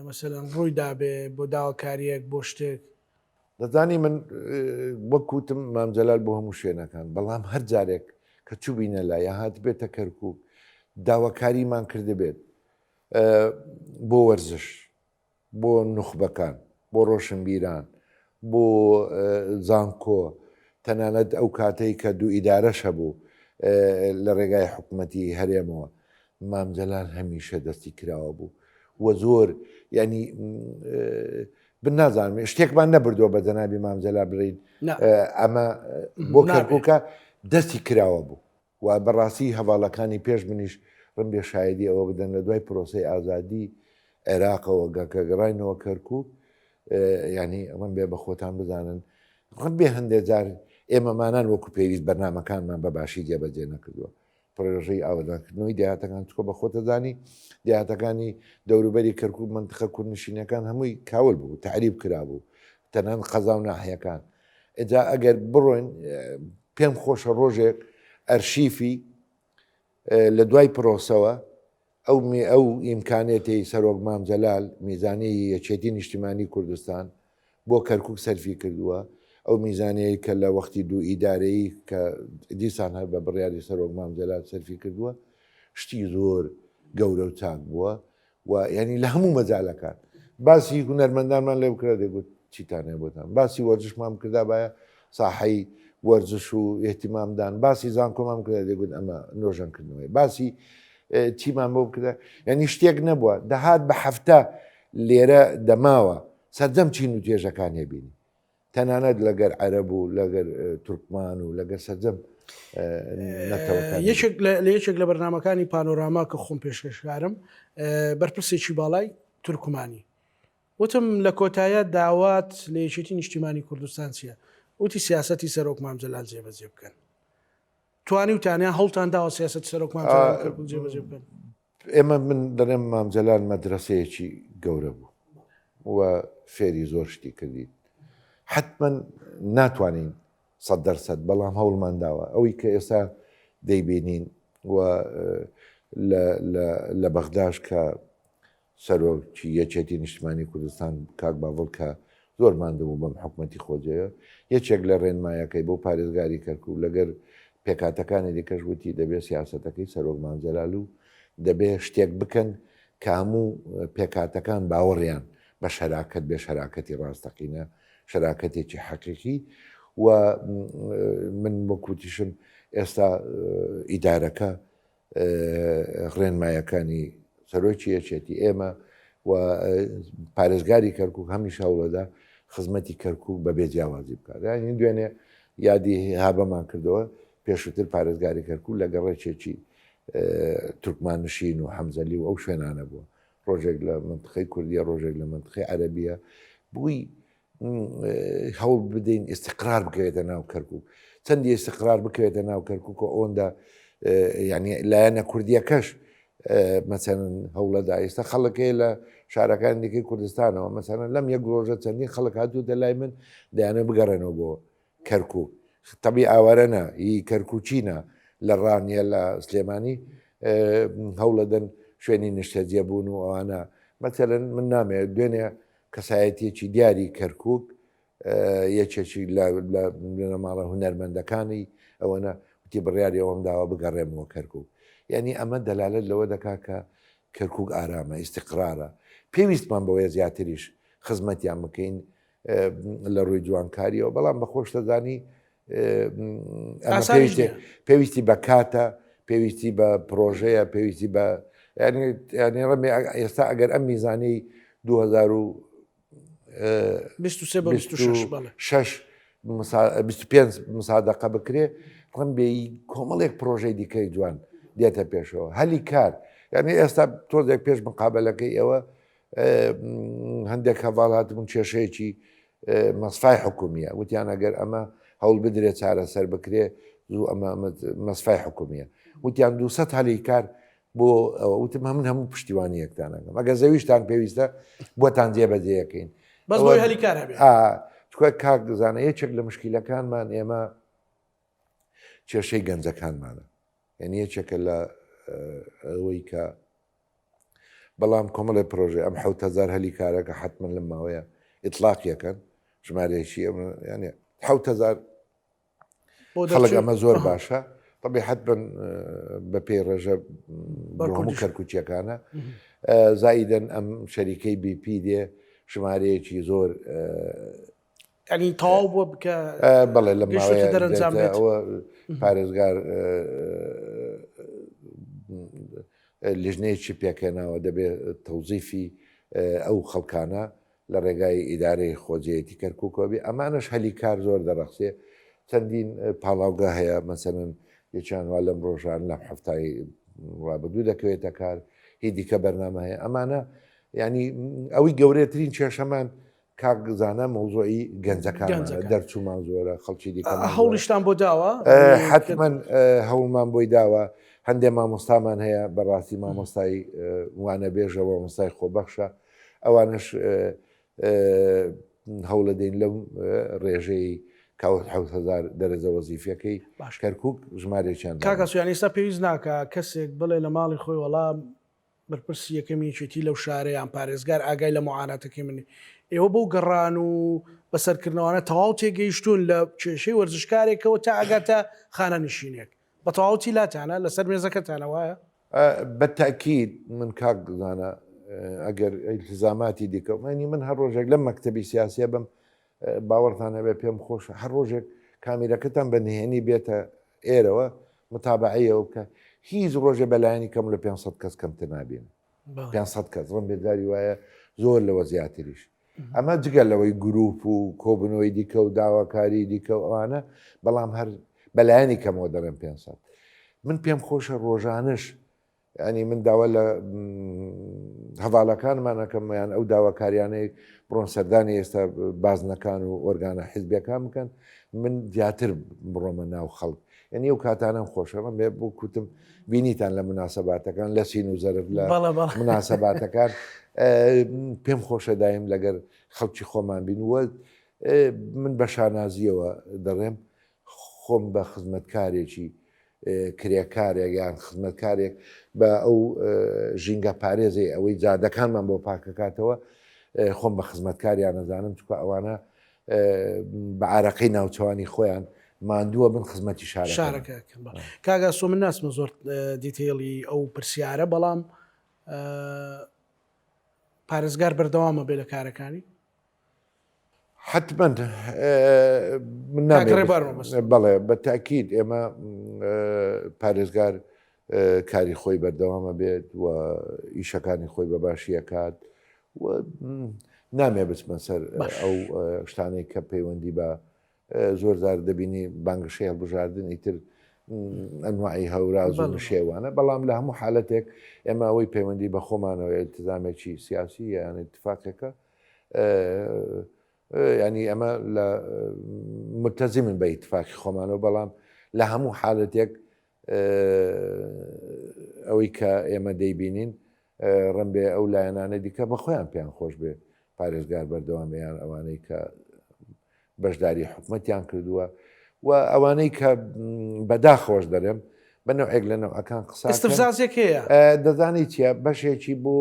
مەسەلەن ڕووی دابێ بۆ داواکارییەک بۆ شتێک. دەزانی من وەک وتم مام جەلال بۆ هەموو شوێنەکان بەڵام هەر جارێک کە چووبینە لای یا هاتبێتە کەرکووک داواکاریمان کردبێت بۆ وەرزش بۆ نوخبەکان بۆ ڕۆشنبیران بۆ زانکۆ تەنانەت ئەو کاتەی کە دوو ئیدارەش هەبوو لە ڕێگای حکومەتی هەرێمەوە مام جەلال هەمیشە دەستی کراوە بوو و زۆر ینی بن نازانم شتێکمان نەبردووە بە جەنابی مام جەلال بڵین ئەمە بۆ کەرکووکە دەستی کراوە بوو و بەڕاستی هەواڵەکانی پێش منیش ڕم بێ شایدی ئەوە بدەن لە دوای پرۆسی ئازادی عێراقەوە گەکە گەڕاینەوە کەرکک ینی ئەمە بێ بە خۆتان بزانن ڕم بێ هەندێک جار ئێمەمانان وەکو پێویست بەرنامەکانمان بە باشی جێبەجێ نەکردووە. پڕۆژەی ئاوەدانکردنەوەی دێهاتەکان چکۆ بە خۆتە زانی دێهاتەکانی دەوروبەری کەرکوک مەنتقە کوردنشینەکان هەمووی کاول بوو تەعریب کرابوو تەنان قەزا و ناحیەکان ئجا ئەگەر بڕۆین پێم خۆشە ڕۆژێک ئەرشیفی لە دوای پرۆسەوە ئەو ئەو ئیمکانێتەی سەرۆک مام جەلال میزانیی یەکێتی نیشتیمانی کوردستان بۆ کەرکوک سەرفی کردووە، ئەو میزانیەی کە لە وەختی دوو ئیدارەیی کە دیسان هەر بە بڕیاری سەرۆک مام جەلال سەرفی کردووە شتی زۆر گەورە و چاک بووە و یعنی لە هەموو مەجالەکان باسی هونەرمەندانمان لێ بکرا دەگوت چیتان هەیە بۆتان باسی وەرزشمان بکردابایە ساحەی وەرزش و ئیهتیمامدان باسی زانکۆمان بکرا دەگوت ئەمە نۆژەنکردنەوەی باسی چیمان بۆ بکرا یعنی شتێک نەبووە دەهات بە هەفتە لێرە دەماوە سەرجەم چین و توێژەکان هەبینی تەنانەت لەگەر عەرەب و لەگەر تورکمان و لەگەر سەرجەم نەتەوەکان. یەکێک لە یەکێک لە بەرنامەکانی پانۆراما کە خۆم پێشکەشکارم بەرپرسێکی باڵای تورکمانی وتم لە کۆتایە داوات لە یەکێتی نیشتیمانی کوردستان چییە؟ وتی سیاسەتی سەرۆک مام جەلال جێبەجێ بکەن. توانیوتانە هەوڵتان داوە سیاسەتی سەرۆک مام جەلال کەرکوک جێبەجێ بکەن؟ ئێمە من دەڵێم مام جەلال مەدرەسەیەکی گەورە بوو و فێری زۆر شتی کردین. حتمما ناتوانین سەد دەرسەد بەڵام هەوڵمان داوە ئەوەی کە ئێستا دەیبینین و لە بەغداش کە سەرۆکی یەکێتی نیشتمانی کوردستان کاک باڤڵ کە زۆر ماندوو بوو بەم حکومەتی خۆجێیە، یەکێک لە ڕێنمایەکەی بۆ پارێزگاری کەرکوک لەگەر پێکهاتەکانی دیکەش وتی دەبێ سیاسەتەکەی سەرۆک مام جەلال و دەبێ شتێک بکەن کە هەموو پێکهاتەکان باوەڕیان بە شەراکەت بێ شەراکەتی ڕاستەقینە شەراکەتێکی حەقیقی و من وەک وتیشم ئێستا ئیدارەکە ڕێنمایەکانی سەرۆکی یەکێتی ئێمە و پارێزگاری کەرکک هەمیشە هەوڵەدا خزمەتی کەرکک بە بێ جیاوازی بکات یانی دوێنێ یادی هابەمان کردەوە پێشووتر پارێزگاری کەرکک لە گەڕێکێکی تورکمانشین و حەمزەلی و ئەو شوێنانە بووە ڕۆژێک لە منتقەی کوردیە ڕۆژێک لە منتقەی عەرەبیە بووی هەوڵ بدەین ئیستقرار بکەوێتە ناو کەرکک چەندی ئیستقرار بکەوێتە ناو کەرکک و ئەوەندە یعنی لایەنە کوردیەکەش مەسەن هەوڵەدا ئێستا خەڵک هەیە لە شارەکانی دیکەی کوردستانەوە مەسەن لەم یەک ڕۆژە چەندین خەڵک هاتووتە لای من دەیانە بگەڕێنەوە بۆ کەرکک تەبی ئاوارەنە ئی کەرکوچینە لە ڕانیە لە سلێمانی هەوڵەدەن شوێنی نیشتەجێ بوون و ئەوانە مەسەلەن من نامەوێت دوێنێ کەسایەتیەکی دیاری کەرکوک یەکێکی لە بنەماڵە هونەرمەندەکانی ئەوەنە وتی بڕیاری ئەوەم داوە بگەڕێمەوە کەرکوک یعنی ئەمە دەلالەت لەوە دەکا کە کەرکوک ئارامە ئیستیقرارە پێویستمان بەوەیە زیاتریش خزمەتیان بکەین لە ڕووی جوانکاریەوە بەڵام بە خۆش دەزانی پێویستی بە کاتە پێویستی بە پرۆژەیە پێویستی بە ینی ڕەمێ ئێستا ئەگەر ئەم میزانی 2026 25 مسادقە بکرێ ڕم بێ کۆمەڵێک پرۆژەی دیکەی جوان دێتە پێشەوە هەلی کار یعنی ئێستا تۆزێک پێش مقابلەکەی ئەوە هەندێک هەڤاڵ هاتبوون کێشەیەکی مەسفای حکومیە وتیان ئەگەر ئەمە هەوڵ بدرێت چارەسەر بکرێ زوو ئەمە مەسفای حکومیە وتیان 200 هەلی کار بۆ ئەوە وتم هەمن هەموو پشتیوانی یەکتانەکەم ئەگەر زەویشتان پێویستە بۆتان جێبەجێەکەین بەس بۆی هەلی کار هەبێ چکە کاک زانە یەکێک لە مشکیلەکانمان ئێمە کێشەی گەنجەکانمانە یعنی یەکێکە لە ئەوەی کە بەڵام کۆمەڵی پرۆژەی ئەم 1000 هەلی کارەکە حتمما لەم ماوەیە ئیتلاقیەکەن ژمارەیەکی ئەم یعنی 1000 خەڵک ئەمە زۆر باشە طبی حتمما بە پێی ڕێژە هەموو کەرکوچیەکانە زایدن ئەم شەریکەی BP دێ ژمارەیەکی زۆر ینی تەواو بووە بکە بەڵێ لە ماوەیە دەرەنجام بێت ئەوە پارێزگار لیژنەیەکی پێکهێناوە دەبێت تەوزیفی ئەو خەڵکانە لە ڕێگای ئیدارەی خۆجێیەتی کەرکووکەوە بێ ئەمانەش هەلی کار زۆر دەڕەخسێ چەندین پاڵاوگە هەیە مەسەلەن یەکیان وا لەم ڕۆژان لەم هەفتای ڕابردوو دەکەوێتە کار هی دیکە بەرنامە هەیە ئەمانە ینی ئەوەی گەورەترین کێشەمان. کاک زانا مەوزوعی گەنجەکانمانە دەرچوومان زۆرە خەڵکی دیکە هەوڵیشتان بۆ داوە؟ حەتمەن هەوڵمان بۆی داوە هەندێ مامۆستامان هەیە بەڕاستی مامۆستای وانەبێژە مامۆستای خۆبەخشە ئەوانش هەوڵەدەین لەو ڕێژەی هزار دەرەجە وەزیفەکەی باش کەرکک ژمارێکیان کاکە سویان ئێستا پێویست ناکە کەسێک بڵێ لە ماڵی خۆی وەڵام بەرپرسی یەکەمی یەکێتی لەو شارە یان پارێزگار ئاگای لە موعاناتەکەی من نیە. ئێوە بەو گەڕان و بەسەرکردنەوانە تەواو تێگەیشتوون لە کێشەی وەرزشکارێکەوە تا ئەگاتە خانەنشینێک. بە تەواوەتی لاتانە، لەسەر مێزەکەتانە وایە؟ بە تەئکید من کاک زانا ئەگەر ئیلتزاماتی دیکە یانی من هەر ڕۆژێک لەم مەکتەبی سیاسیە بم باوەڕتان هەبێ پێم خۆشە هەر ڕۆژێک کامیرەکەتان بە نهێنی بێتە ئێرەوە متابعەیەوە بکە هیچ ڕۆژێ بەلایەنی کەم لە 500 کەس کەمتر نابین 500 کەس ڕم بێداری وایە زۆر لەوە زیاتریش ئەمە جگە لەوەی گروپ و کۆبنەوەی دیکە و داواکاری دیکە و ئەوانە بەڵام هەر بەلایەنی کەمەوە دەڵێم 500 من پێم خۆشە ڕۆژانش یانی من داوا لە هەڤالەکانمان ئەکەم یان ئەو داواکاریانەی بڕۆن سەردانی ئێستا بازنەکان و ئۆرگانە حیزبیەکان بکەن من زیاتر بڕۆمە ناو خەڵک یعنی ئەو کاتانم خۆشە من بێ بۆ کوتم بینیتان لە مناسباتەکان لە سین و زەرف لە مناسباتەکان پێم خۆشە دایم لەگەر خەڵکی خۆمان بین وە من بە شانازیەوە دەڵێم خۆم بە خزمەتکارێکی کرێکارێک یان خزمەتکارێک بە ئەو ژینگە پارێزەی ئەوەی جادەکانمان بۆ پاکەکاتەوە خۆم بە خزمەتکاریان نەزانم چکە ئەوانە بە عراقی ناوچەوانی خۆیان ماندووە بن خزمەتی شارەکە کاگا سۆ من ناسمە زۆر detail ی ئەو پرسیارە بەڵام پارێزگار بەردەوامە بێ لە کارەکانی حتمما بەڵێ بە تاکیید ئێمە پارێزگار کاری خۆی بەردەوامە بێت و ئیشەکانی خۆی بە باشیەکات و نامێ بچمە سەر ئەو شتانەی کە پەیوەندی بە زۆر جار دەبینی بانگەشەی هەڵبژاردن ئیتر ئەنواعی هەوراز و نشێوانە بەڵام لە هەموو حالەتێک ئێمە ئەوەی پەیوەندی بە خۆمانەوە التزامێکی سیاسی یان اتفاقێکە ینی ئەمە لە متەزیمن بە ئیتفاقی خۆمانەوە بەڵام لە هەموو حالەتێک ئەوەی کە ئێمە دەیبینین ڕەنبێ ئەو لایەنانە دیکە بە خۆیان پێیان خۆش بێ پارێزگار بەردەوامەیان ئەوانەی کە بەشداری حکومەتیان کردووە و ئەوانەی کە بەداخەوەش دەرێم بە نەوعێک لە نەوعەکان قسە استفزازێک هەیە دەزانی چیە بەشێکی بۆ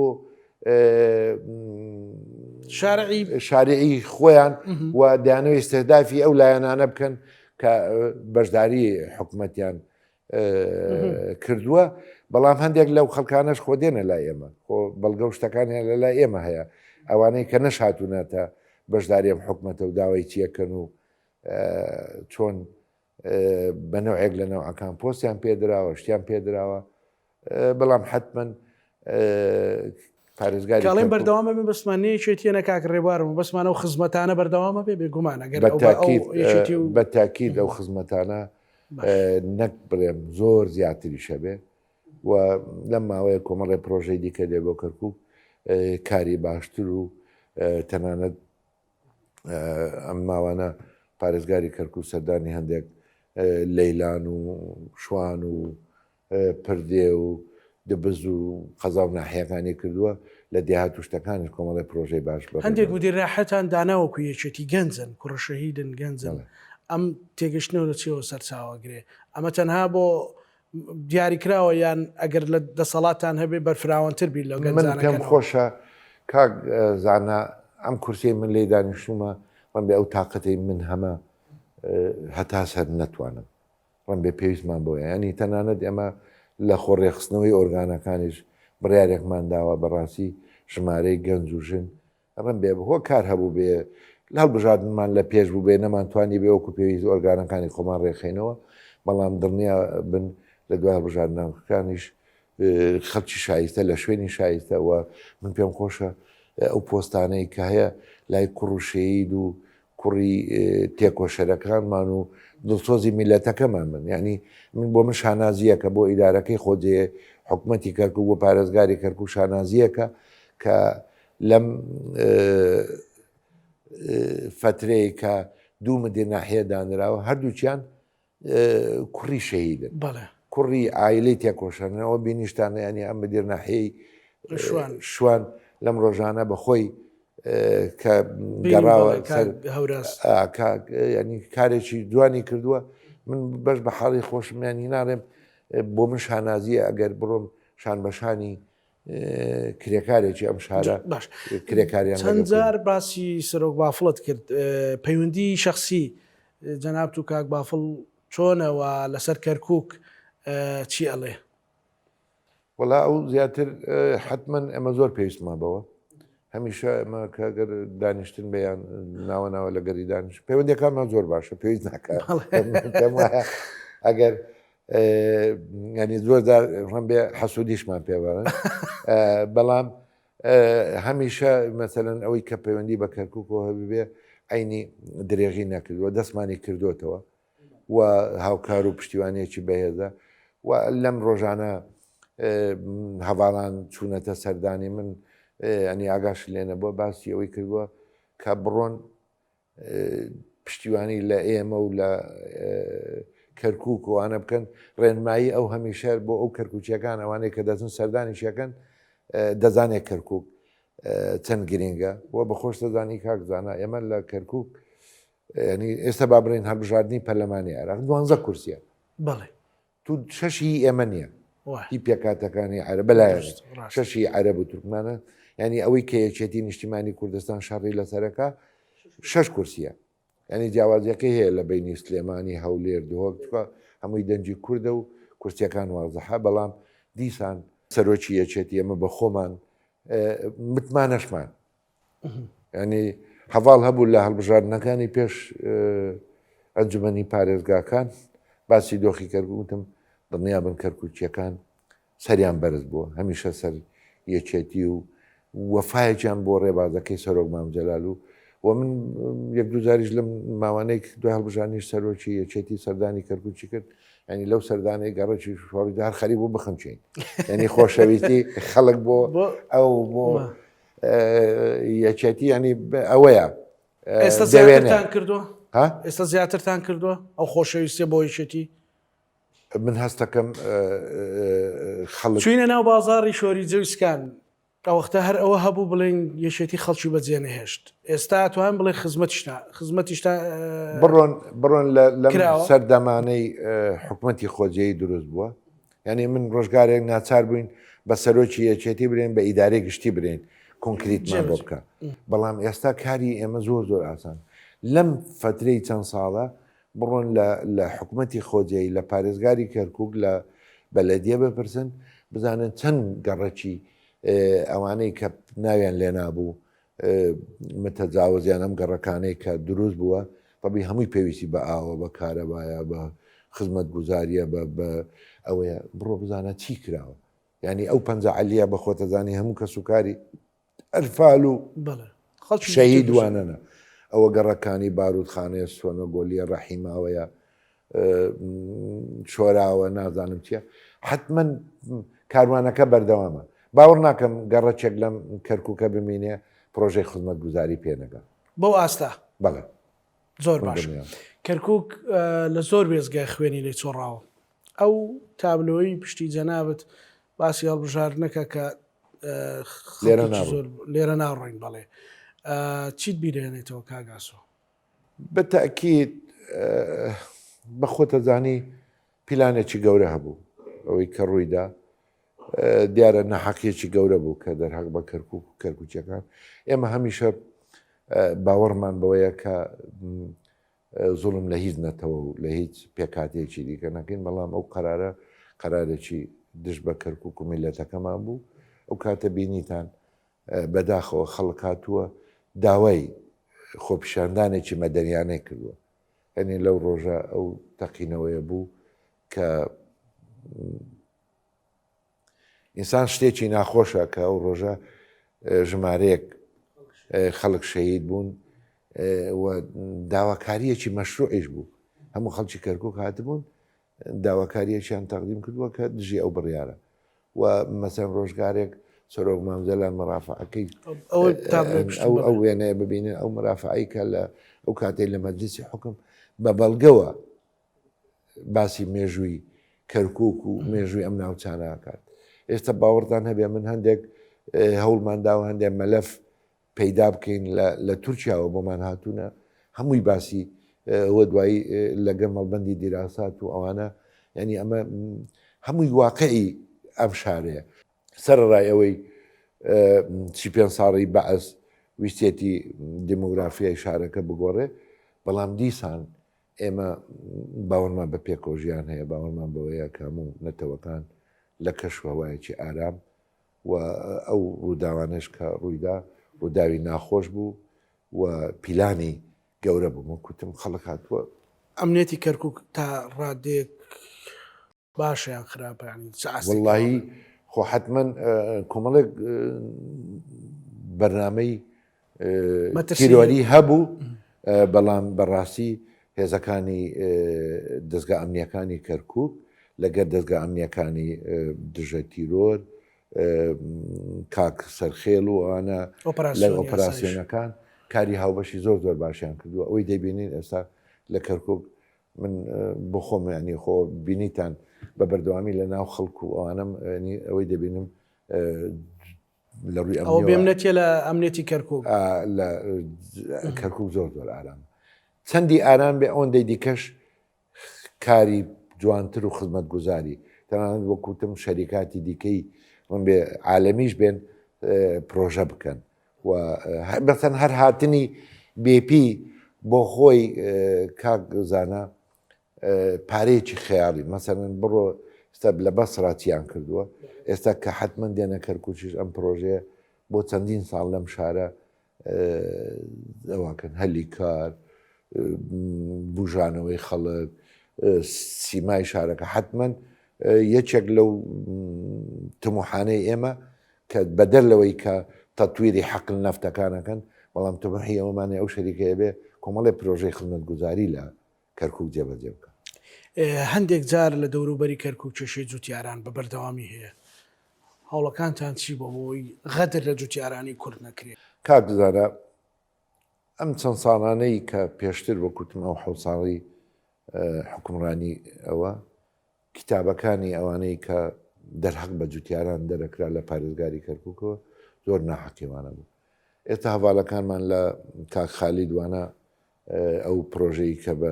شارعی شارعی خۆیان و دەیانەوە استهدافی ئەو لایەنانە بکەن کە بەشداری حکومەتیان کردووە بەڵام هەندێک لەو خەڵکانەش خۆ دێنە لای ئێمە خۆ بەڵگە و شتەکانیان لە لای ئێمە هەیە ئەوانەی کە نەشاتونەتە بەشداری ئەم حکومەتە و داوای چیەکەن و چۆن بە نەوعێک لە نەوعەکان پۆستیان پێدراوە شتیان پێدراوە بەڵام حتمما پارێزگاری کاڵێن بەردەوامە بێ بەسمان نە یەکێتیە نە کاک ڕێبوارم بەسمان ئەو خزمەتانە بەردەوامە بێ بێگومان ئەگەر بە تاکید ئەو خزمەتانە نەک بڵێم زۆر زیاتریشە بێ و لەم ماوەیە کۆمەڵی پرۆژەی دیکە دێ بۆ کەرکک کاری باشتر و تەنانەت ئەم ماوانە پارێزگاری کەرکک سەردانی هەندێک لەیلان و شوان و پردێ و دبز و قەزا و ناحیەکانی کردووە، لە دێهات و شتەکانیش کۆمەڵێ پرۆژەی باش بەڕێوە. هەندێک مدیر ناحیەتان دانا وەکو یەکێتی گەنجن، کوڕە شەهیدن، گەنجن، ئەم تێگەشتنەوە لە چیەوە سەرچاوە ئەگرێ؟ ئەمە تەنها بۆ دیاریکراوە یان ئەگەر لە دەسەڵاتتان هەبێ بەرفراوانتر بیر لەو من گەنجانە پێم کەنەوە؟ خۆشە کاک زانا ئەم کورسیەی من لێی دانیشتوومە ڕەنبێ ئەو تاقەتەی من هەمە هەتا سەر نەتوانم ڕەنبێ پێویستمان بۆیە یانی تەنانەت ئێمە لە خۆ ڕێکخستنەوەی ئۆرگانەکانیش بڕیارێکمان داوە بەڕاستی ژمارەی گەنج و ژن ڕەنبێ هۆکار هەبوو بێ لە هەڵبژاردنمان لە پێش بوو بێ نەمانتوانی بێ وەکو پێویست ئۆرگانەکانی خۆمان ڕێکخەینەوە بەڵام دڵنیا بن لە دوای هەڵبژاردنەکانیش خەڵکی شایستە لە شوێنی شایستە و من پێم خۆشە ئەو پۆستانەی کە هەیە لای کوڕ و شەید و کوڕی تێکۆشەرەکانمان و دڵسۆزی میلەتەکەمان بن یعنی من بۆ من شانازیەکە بۆ ئیدارەکەی خۆجێ حکومەتی کەرکک بۆ پارێزگاری کەرکک شانازیەکە کە لەم. فەترەیە کە دوو مدیر ناحیە دانراوە هەردووکیان کوڕی شەهیدن کوڕی ئایلەی تێکۆشەنەوە بینیشتانە ینی ئەم مدیر ناحیەی شوان لەم ڕۆژانە بەخۆی کە گەڕاوە ینی کارێکی جوانی کردووە من بەش بە حاڵی خۆشم ینی ناڵێم بۆ من شانازیە ئەگەر بڕۆم شان بەشانی کرێکارێکی ئەم شارە باش کرێکاریان چەند جار باسی سەرۆک بافڵت کرد پەیوەندی شخصی جەنابت و کاک بافڵ چۆنەوە لەسەر کەرکک چی ئەڵێ؟ وەڵا ئەو زیاتر حتمما ئێمە زۆر پێویستمان بەوە هەمیشە ئەمە کە گەر دانیشتن بەیان ناوە ناوە لە گەری دانیش پەیوەندەکانمان زۆر باشە پێویست ناکات ئەگەر ینی زۆر جار ڕەنبێ حەسوودیشمان پێبەرن بەڵام هەمیشە مەسەلەن ئەوەی کە پەیوەندی بە کەرکووکەوە هەبێ عینی درێغی نەکردووە دەستمانی کردوتەوە و هاوکار و پشتیوانێکی بەهێزە و لەم ڕۆژانە هەواڵان چوونەتە سەردانی من ئەنی ئاگاش لێنە بووە باسی ئەوەی کردووە کە بڕۆن پشتیوانی لە ئێمە و لە کەرکک و ئەوانە بکەن ڕێنمایی ئەو هەمیشە بۆ ئەو کەرکوچیەکان ئەوانەی کە دەچن سەردانیشەکەن دەزانێت کەرکک چەند گرینگە و بە خۆش دەزانی کاک زانا ئێمە لە کەرکک ینی ئێستا با بڵێن هەڵبژاردننی پەرلەمانی عێراق دوانزە کورسیە بەڵێ تو شەشی ئێمە نییە هی پێکاتەکانی عەرەب بەلایەن شەشی عەرەب و تورکمانە ینی ئەوەی کە یەکێتی نیشتیمانی کوردستان شەڕی لەسەرەکە شەش کورسیە ینی جیاوازیەکەی هەیە لە بینی سلێمانی هەولێر دهۆک چکە هەمووی دەنگی کوردە و کورسیەکان وازحە بەڵام دیسان سەرۆکی یەکێتی ئەمە بە خۆمان متمانەشمان ینی هەڤاڵ هەبوو لە هەڵبژاردنەکانی پێش ئەنجومەنی پارێزگاکان باسی دۆخی کەرکوک وتم دڵنیا بن کەرکوکیەکان سەریان بەرز بووە هەمیشە سەر یەکێتی و وەفایەکیان بۆ ڕێبازەکەی سەرۆک مام جەلال و و من یەک دوو جاریش لەم ماوانەی دوای هەڵبژاردنی سەرۆکی یەکێتی سەردانی کەرکوکی کرد ینی لەو سەردانەی گەڕەکی شۆڕی هەر خەریک بوو بخنچین ینی خۆشەویستی خەڵک بۆ ئەو بۆ یەکێتی ینی ئەوەیە ئێستا زیاترتان کردووە ئێستا زیاترتان کردووە ئەو خۆشەویستە بۆ یەکێتی من هەستەکەم خەڵک چوینە ناو بازاڕی شۆری جەویسکان ئەوەختە هەر ئەوە هەبوو بڵێن یەکێتی خەڵکی بەجێ نەهێشت ئێستا توان بڵێ خزمەتیشتا خزمەتیشتا بڕۆن بڕۆن لە سەردەمانەی حکومەتی خۆجێی دروست بووە یانی من ڕۆژگارێک ناچار بووین بە سەرۆکی یەکێتی برێن بە ئیدارەی گشتی برێن کۆنکریتمان بۆ بکە بەڵام ئێستا کاری ئێمە زۆر زۆر ئاسان لەم فترەی چەند ساڵە بڕۆن لە حکوومەتی خۆجێی لە پارێزگاری کەرکک لە بەلەدیە بپرسن بزانن چەند گەڕەکی ئەوانەی کە ناویان لێنابوو متەجاوزیان ئەم گەڕەکانەی کە دروست بووە تەبی هەمووی پێویستی بە ئاوە بە کارەبایە بە خزمەتگوزاریە بە بە ئەوەیە بڕۆ بزانە چی کراوە یعنی ئەو پەنجە عەلیە بە خۆتەزانی هەموو کەسوکاری ئەرفال و شەهید وانەنە ئەوە گەڕەکانی باروتخانەیە سۆنە گۆلیە ڕەحیماوەیە شۆراوە نازانم چیە حتمما کاروانەکە بەردەوامە باوەڕ ناکەم گەڕەکێک لەم کەرکووکە بمینێ پرۆژەی خزمەتگوزاری پێ نەگا. بەو ئاستە؟ بەڵێ. زۆر باش. کەرکووک لە زۆر وێستگە خوێنی لێ چۆڕاوە. ئەو تابلۆی پشتی جەنابت باسی هەڵبژاردنەکە کە لێرە ناڕۆین. لێرە ناڕۆین بەڵێ. چیت بیرێنێتەوە کاک ئاسۆ؟ بە تەئکید بە خۆتەزانی پیلانێکی گەورە هەبوو ئەوەی کە ڕوویدا دیارە ناحەقیەکی گەورە بوو کە دەرهەق بە کەرکک و کەرکوچەکان ئێمە هەمیشە باوەڕمان بەوەیە کە زوڵم لە هیچ نەتەوە و لە هیچ پێکاتێکی دیکە نەکەین بەڵام ئەو قەرارە قەرارێکی دژ بە کەرکک و میلەتەکەمان بوو ئەو کاتە بینیتان بەداخەوە خەڵک هاتووە داوای خۆپیشاندانێکی مەدەنیانەی کردووە یعنی لەو ڕۆژە ئەو تەقینەوەیە بوو کە ئینسان شتێکی ناخۆشە کە ئەو ڕۆژە ژمارەیەک خەڵک شەهید بوون و داواکاریەکی مەشروعیش بوو هەموو خەڵکی کەرکک هاتبوون داواکاریەکیان تەقدیم کردووە کە دژی ئەو بڕیارە و مەسەن ڕۆژگارێک سەرۆک مام جەلال مەرافعەکەی ئەو ئەو وێنەیە ببینن ئەو مەرافعەی کە لە ئەو کاتەی لە مەجلیسی حکم بە بەڵگەوە باسی مێژووی کەرکک و مێژووی ئەم ناوچانە کات ئێستا باوەڕتان هەبێ من هەندێک هەوڵمان داوە هەندێک مەلەف پەیدا بکەین لە تورکیاوە بۆمان هاتوونە هەمووی باسی ئەوە دوایی لەگەر مەڵبەندی دیراسات و ئەوانە یعنی ئەمە هەمووی واقعی ئەم شارەیە سەرەڕای ئەوەی چی پێ ساڵی بەعس ویستێتی دیمۆگرافیای شارەکە بگۆڕێ بەڵام دیسان ئێمە باوەڕمان بە پێکەوەژیان هەیە باوەڕمان بەوەیە کە هەموو نەتەوەکان لە کەش و هەوایەکی ئارام و ئەو ڕووداوانەش کە ڕوویدا ڕووداوی ناخۆش بوو و پیلانی گەورە بوو من کوتم خەڵک هاتووە. ئەمنیەتی کەرکوک تا ڕادەیەک باشە یان خراپە یانی چ ئاستێکی وەڵڵاهی خۆ حەتمەن کۆمەڵێک بەرنامەی تیرۆری هەبوو بەڵام بەڕاستی هێزەکانی دەزگا ئەمنیەکانی کەرکک لەگەر دەزگا ئەمنیەکانی دژە تیرۆر کاک سەرخێل و ئەوانە لە ئۆپەراسیۆنەکان کاری هاوبەشی زۆر زۆر باشیان کردووە ئەوەی دەبینین ئێستا لە کەرکک من بۆ خۆم ینی خۆ بینیتان بە بەردەوامی لە ناو خەڵک و ئەوانم ئەوەی دەبینم لە ڕووی ئەوە بێمنەتیە لە ئەمنیەتی کەرکک لە کەرکک زۆر زۆر ئارام چەندی ئارام بێ ئەوەندەی دیکەش کاری جوانتر و خزمەتگوزاری تەنانەت وەکوتم شەریکاتی دیکەی من بێ عالەمیش بێن پرۆژە بکەن و بەسەن هەر هاتنی بێپی بۆ خۆی کاک زانا پارەیەکی خەیاڵی مەسەلەن بڕۆ ئێستا لە بەسرا چیان کردووە ئێستا کە حتمما دێنە کەرکوچیش ئەم پرۆژەیە بۆ چەندین ساڵ لەم شارە ئەوەکەن هەلی کار بژانەوەی خەڵک سیمای شارەکە حتمما یەکێک لەو تموحانەی ئێمە کە بەدەر لەوەی کە تەتویری حەقل نەفتەکانەکەن بەڵام تموحی ئەومانەی ئەو شەریکەیە بێ کۆمەڵی پرۆژەی خزمەتگوزاری لە کەرکوک جێبەجێ بکا. هەندێک جار لە دەوروبەری کەرکوک کێشەی جوتیاران بە بەردەوامی هەیە، هەوڵەکانتان چی بووە بۆ ئەوەی غەدر لە جوتیارانی کورد نەکرێت؟ کاک زانا ئەم چەند ساڵانەی کە پێشتر وەک وتم ئەو حەوت ساڵەی حوکمڕانی ئەوە کیتابەکانی ئەوانەی کە دەرهەق بە جوتیاران دەرەکرا لە پارێزگاری کەرکوکەوە زۆر ناحەقیوانە بوو ئێستا هەڤالەکانمان لە کاک خالید وانە ئەو پرۆژەی کە بە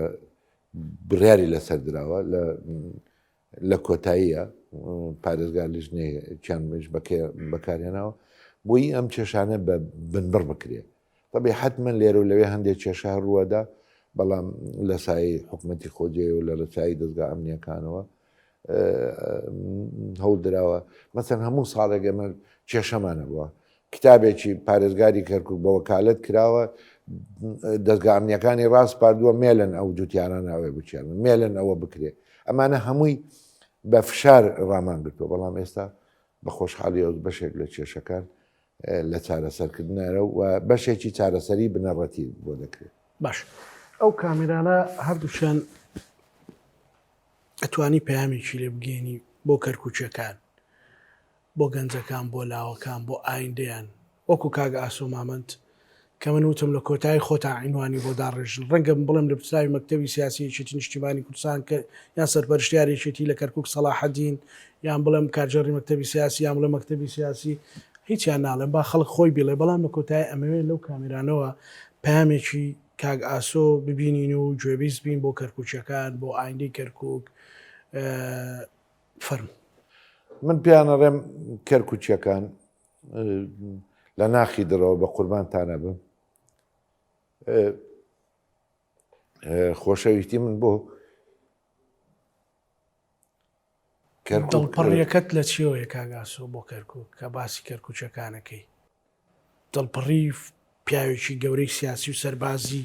بڕیاری لەسەر دراوە لە لە کۆتاییە پارێزگار لیژنەیەکیان بەکارهێناوە بۆی ئەم کێشانە بە بنبڕ بکرێ طبی حتمما لێرە و لەوێ هەندێک کێشە ڕووەدا بەڵام لە سایەی حکومەتی خۆجێ و لە لەسایی دەستگا ئەمنیەکانەوە هەوڵ دراوە مەسەن هەموو ساڵێک ئێمە کێشەمانە بووە کتابێکی پارێزگاری کەرکک بە وەکالت کراوە دەستگا ئەمنیەکانی ڕاسپاردووە مێلن ئەو جوتیارانە ئەوێ بچێنن مێلن ئەوە بکرێ ئەمانە هەمووی بە فشار ڕامان گرتووە بەڵام ئێستا بە خۆشحاڵی ئەو بەشێک لە کێشەکان لە چارەسەرکردنارە و بەشێکی چارەسەری بنەڕەتی بۆ دەکرێت. باش ئەو کامێرانە هەردووکیان ئەتوانی پەیامێکی لێ بگەێنی بۆ کەرکوچەکان بۆ گەنجەکان بۆ لاوەکان بۆ ئایندەیان وەکو کاک ئاسۆ مامەند کە من وتم لە کۆتایی خۆتان عینوانی بۆ داڕێژن ڕەنگە من بڵێم لێپرسراوی مەکتەبی سیاسی یەکێتی نیشتیمانی کوردستان کە یان سەرپەرشتیاری یەکێتی لە کەرکوک سەڵاحەدین یان بڵێم کارگێڕی مەکتەبی سیاسی یان بڵێم مەکتەبی سیاسی هیچیان ناڵێم با خەڵک خۆی بیڵێ بەڵام لە کۆتایی ئەمەوێ لەو کامێرانەوە پەیامێکی کاک ئاسۆ ببینین و گوێبیست بین بۆ کەرکوکیەکان بۆ ئایندەی کەرکوک فەرموو. من پێیان ئەڵێم کەرکوکیەکان لە ناخی دڵەوە بە قوربانتانە بم خۆشەویستی من بۆ دڵپڕیەکەت لە چیەوەیە کاک ئاسۆ بۆ کەرکوک کە باسی کەرکوکیەکانەکەی دڵپڕی پیاوێکی گەورەی سیاسی و سەربازی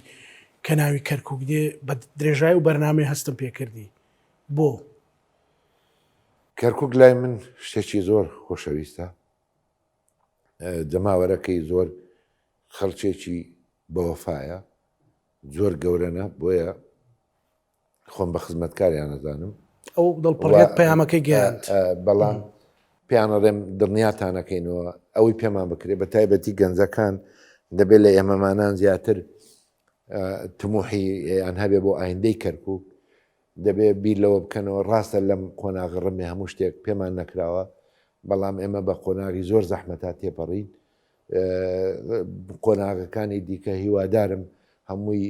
کە ناوی کەرکک دێ بە درێژای و بەرنامەی هەستم پێکردی بۆ؟ کەرکک لای من شتێکی زۆر خۆشەویستە جەماوەرەکەی زۆر خەڵکێکی بەوەفایە زۆر گەورەنە بۆیە خۆم بە خزمەتکاریان نەزانم ئەو دڵپڕیت پەیامەکەی گەیاند بەڵام. پێیان ئەڵێم دڵنیاتانەکەینەوە ئەوەی پێمان بکرێت بە تایبەتی گەنجەکان دەبێت لە ئێمەمانان زیاتر تموحی یان هەبێ بۆ ئایندەی کەرکک دەبێ بیر لەوە بکەنەوە ڕاستە لەم قۆناغە ڕمێ هەموو شتێک پێمان نەکراوە بەڵام ئێمە بە قۆناغی زۆر زەحمەتا تێپەڕین قۆناغەکانی دیکە هیوادارم هەمووی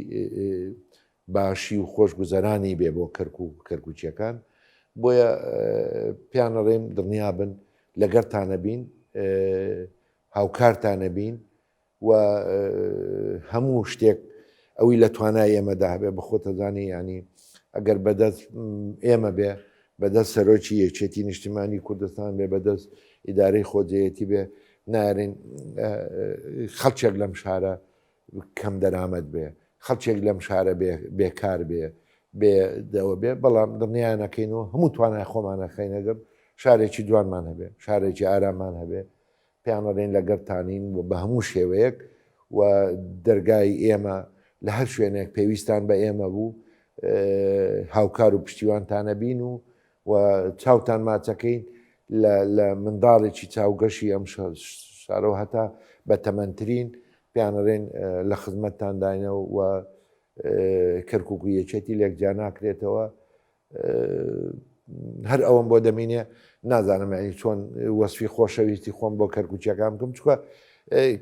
باشی و خۆشگوزەرانی بێ بۆ کەرکوک و کەرکوکیەکان بۆیە پێیان ئەڵێم دڵنیابن لەگەرتانە بین هاوکارتانە بین و هەموو شتێک ئەوی لە توانای ئێمەدا هەبێ بەخۆتەزانی ینی ئەگەر بەدەست ئێمە بێ بەدەست سەرۆکی یەکێتی نیشتیمانی کوردستان بێ بەدەست ئیدارەی خۆجێیەتی بێ نارین خەڵکێک لەم شارە کەم دەرامەت بێ، خەڵکێک لەم شارە بێ بێکار بێ، بێ دەوە بێ، بەڵام دڵنیایان ئەکەین و هەموو توانای خۆمان ئەخەینە گەڕ شارێکی جوانمان هەبێ، شارێکی ئارامان هەبێ، پێیان ئەڵێین لەگەڵتانین و بە هەموو شێوەیەک و دەرگای ئێمە لە هەر شوێنێک پێویستان بە ئێمە بوو هاوکار و پشتیوانتانە بین و و چاوتان ماچەکەین لە لە منداڵێکی چاوگەشی ئەم شارەوە هەتا بە تەمەنترین پێیانەڵێن لە خزمەتتانداینە و کەرکک و یەکێتی لێک جیا ناکرێتەوە هەر ئەوەم بۆ دەمینێ نازانم ینی چۆن وەسفی خۆشەویستی خۆم بۆ کەرکوچیەکان بکەم چکە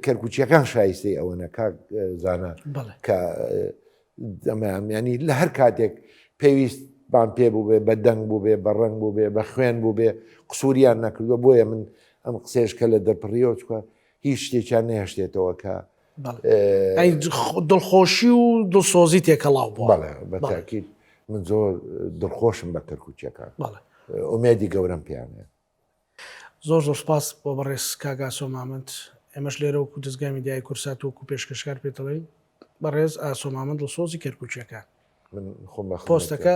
کەرکوچیەکان شایستەی ئەوەنە کاک زانە کە ئەمەیان ینی لە هەر کاتێک پێویستمان پێ بوو بێ بە دەنگ بوو بێ بە ڕەنگ بوو بێ بە خوێن بوو بێ قسووریان نەکردووە بۆیە من ئەم قسەیەش کە لە دەرپڕیەوە چکە هیچ شتێکیان نەهێشتێتەوە کە دڵخۆشی و دڵسۆزی تێکەڵاو بوو بەڵێ بە تاکید من زۆر دڵخۆشم بە کەرکووکیەکان ئومێدی گەورەم پێیان هەیە. زۆر زۆر سپاس بۆ بەڕێز کاک ئاسۆ مامەند ئێمەش لێرە وەکو دەزگای میدیایی کوردسات وەکو پێشکەشکار پێت دەڵێین بەڕێز ئاسۆ مامەند دڵسۆزی کەرکوکیەکان من خۆم بە خزمەت پۆستەکە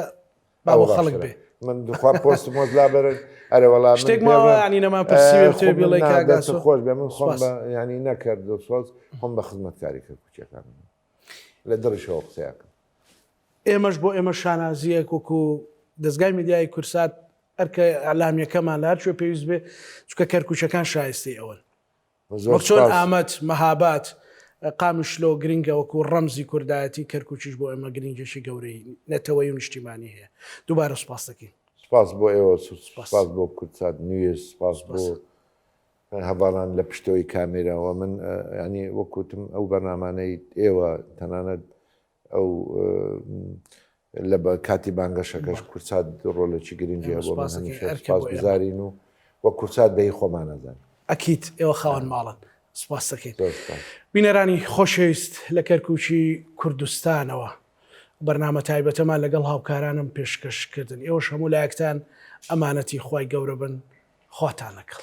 با بۆ ئەوە خەڵک باشترە بێ من دخوا پۆستم وەز لابەرن ئەرێ وەڵا من شتێک ماوە بێڵم ینی نەمان پرسیوێ خۆ بتەوێ من بڵێ نا کاک دەست ئاسۆ خۆش بێ من خۆم سپاس بە ینی نەکرد دڵسۆز خۆم بە خزمەتکاری کەرکوکیەکان لە دڵیشەوە قسەیەکەم ئێمەش بۆ ئێمە شانازییەک وەکو دەزگای میدیایی کوردسات ئەرکە ئیعلامییەکەمان لە هەر کوێ پێویست بێ، چونکە کەرکووکیەکان شایستەی ئەوەن. زۆر وەک چۆن سوپاس. ئامەد، مەهاباد، قامیشلۆ گرنگە وەکو ڕەمزی کوردایەتی، کەرکووکیش بۆ ئێمە گرنگیی گەورەی نەتەوەیی و نیشتیمانی هەیە. دووبارە سوپاس دەکەین. سوپاس بۆ ئێوە، سوپاس. سوپاس بۆ کوردسات نیوز، سوپاس بۆ سوپاس. هەڤاڵان لە پشتەوەی کامێراوە. من یانی وەک وتم ئەو بەرنامانەی ئێوە تەنانەت ئەو لە کاتی بانگەشەکەش کورسات ڕۆلێکی گرنگی هەبوو من هەمیشە سوپاسگوزارین و وە کورسات بە هی خۆمان ئەزانین. ئەکید ئێوە خاوەن ماڵن سوپاس دەکەین. بینەرانی خۆشەویست لە کەرکوکی کوردستانەوە بەرنامە تایبەتەمان لەگەڵ هاوکارانم پێشکەش کردن ئێوەش هەموو لایەکتان ئەمانەتی خوای گەورە بن خواتان لەگەڵ.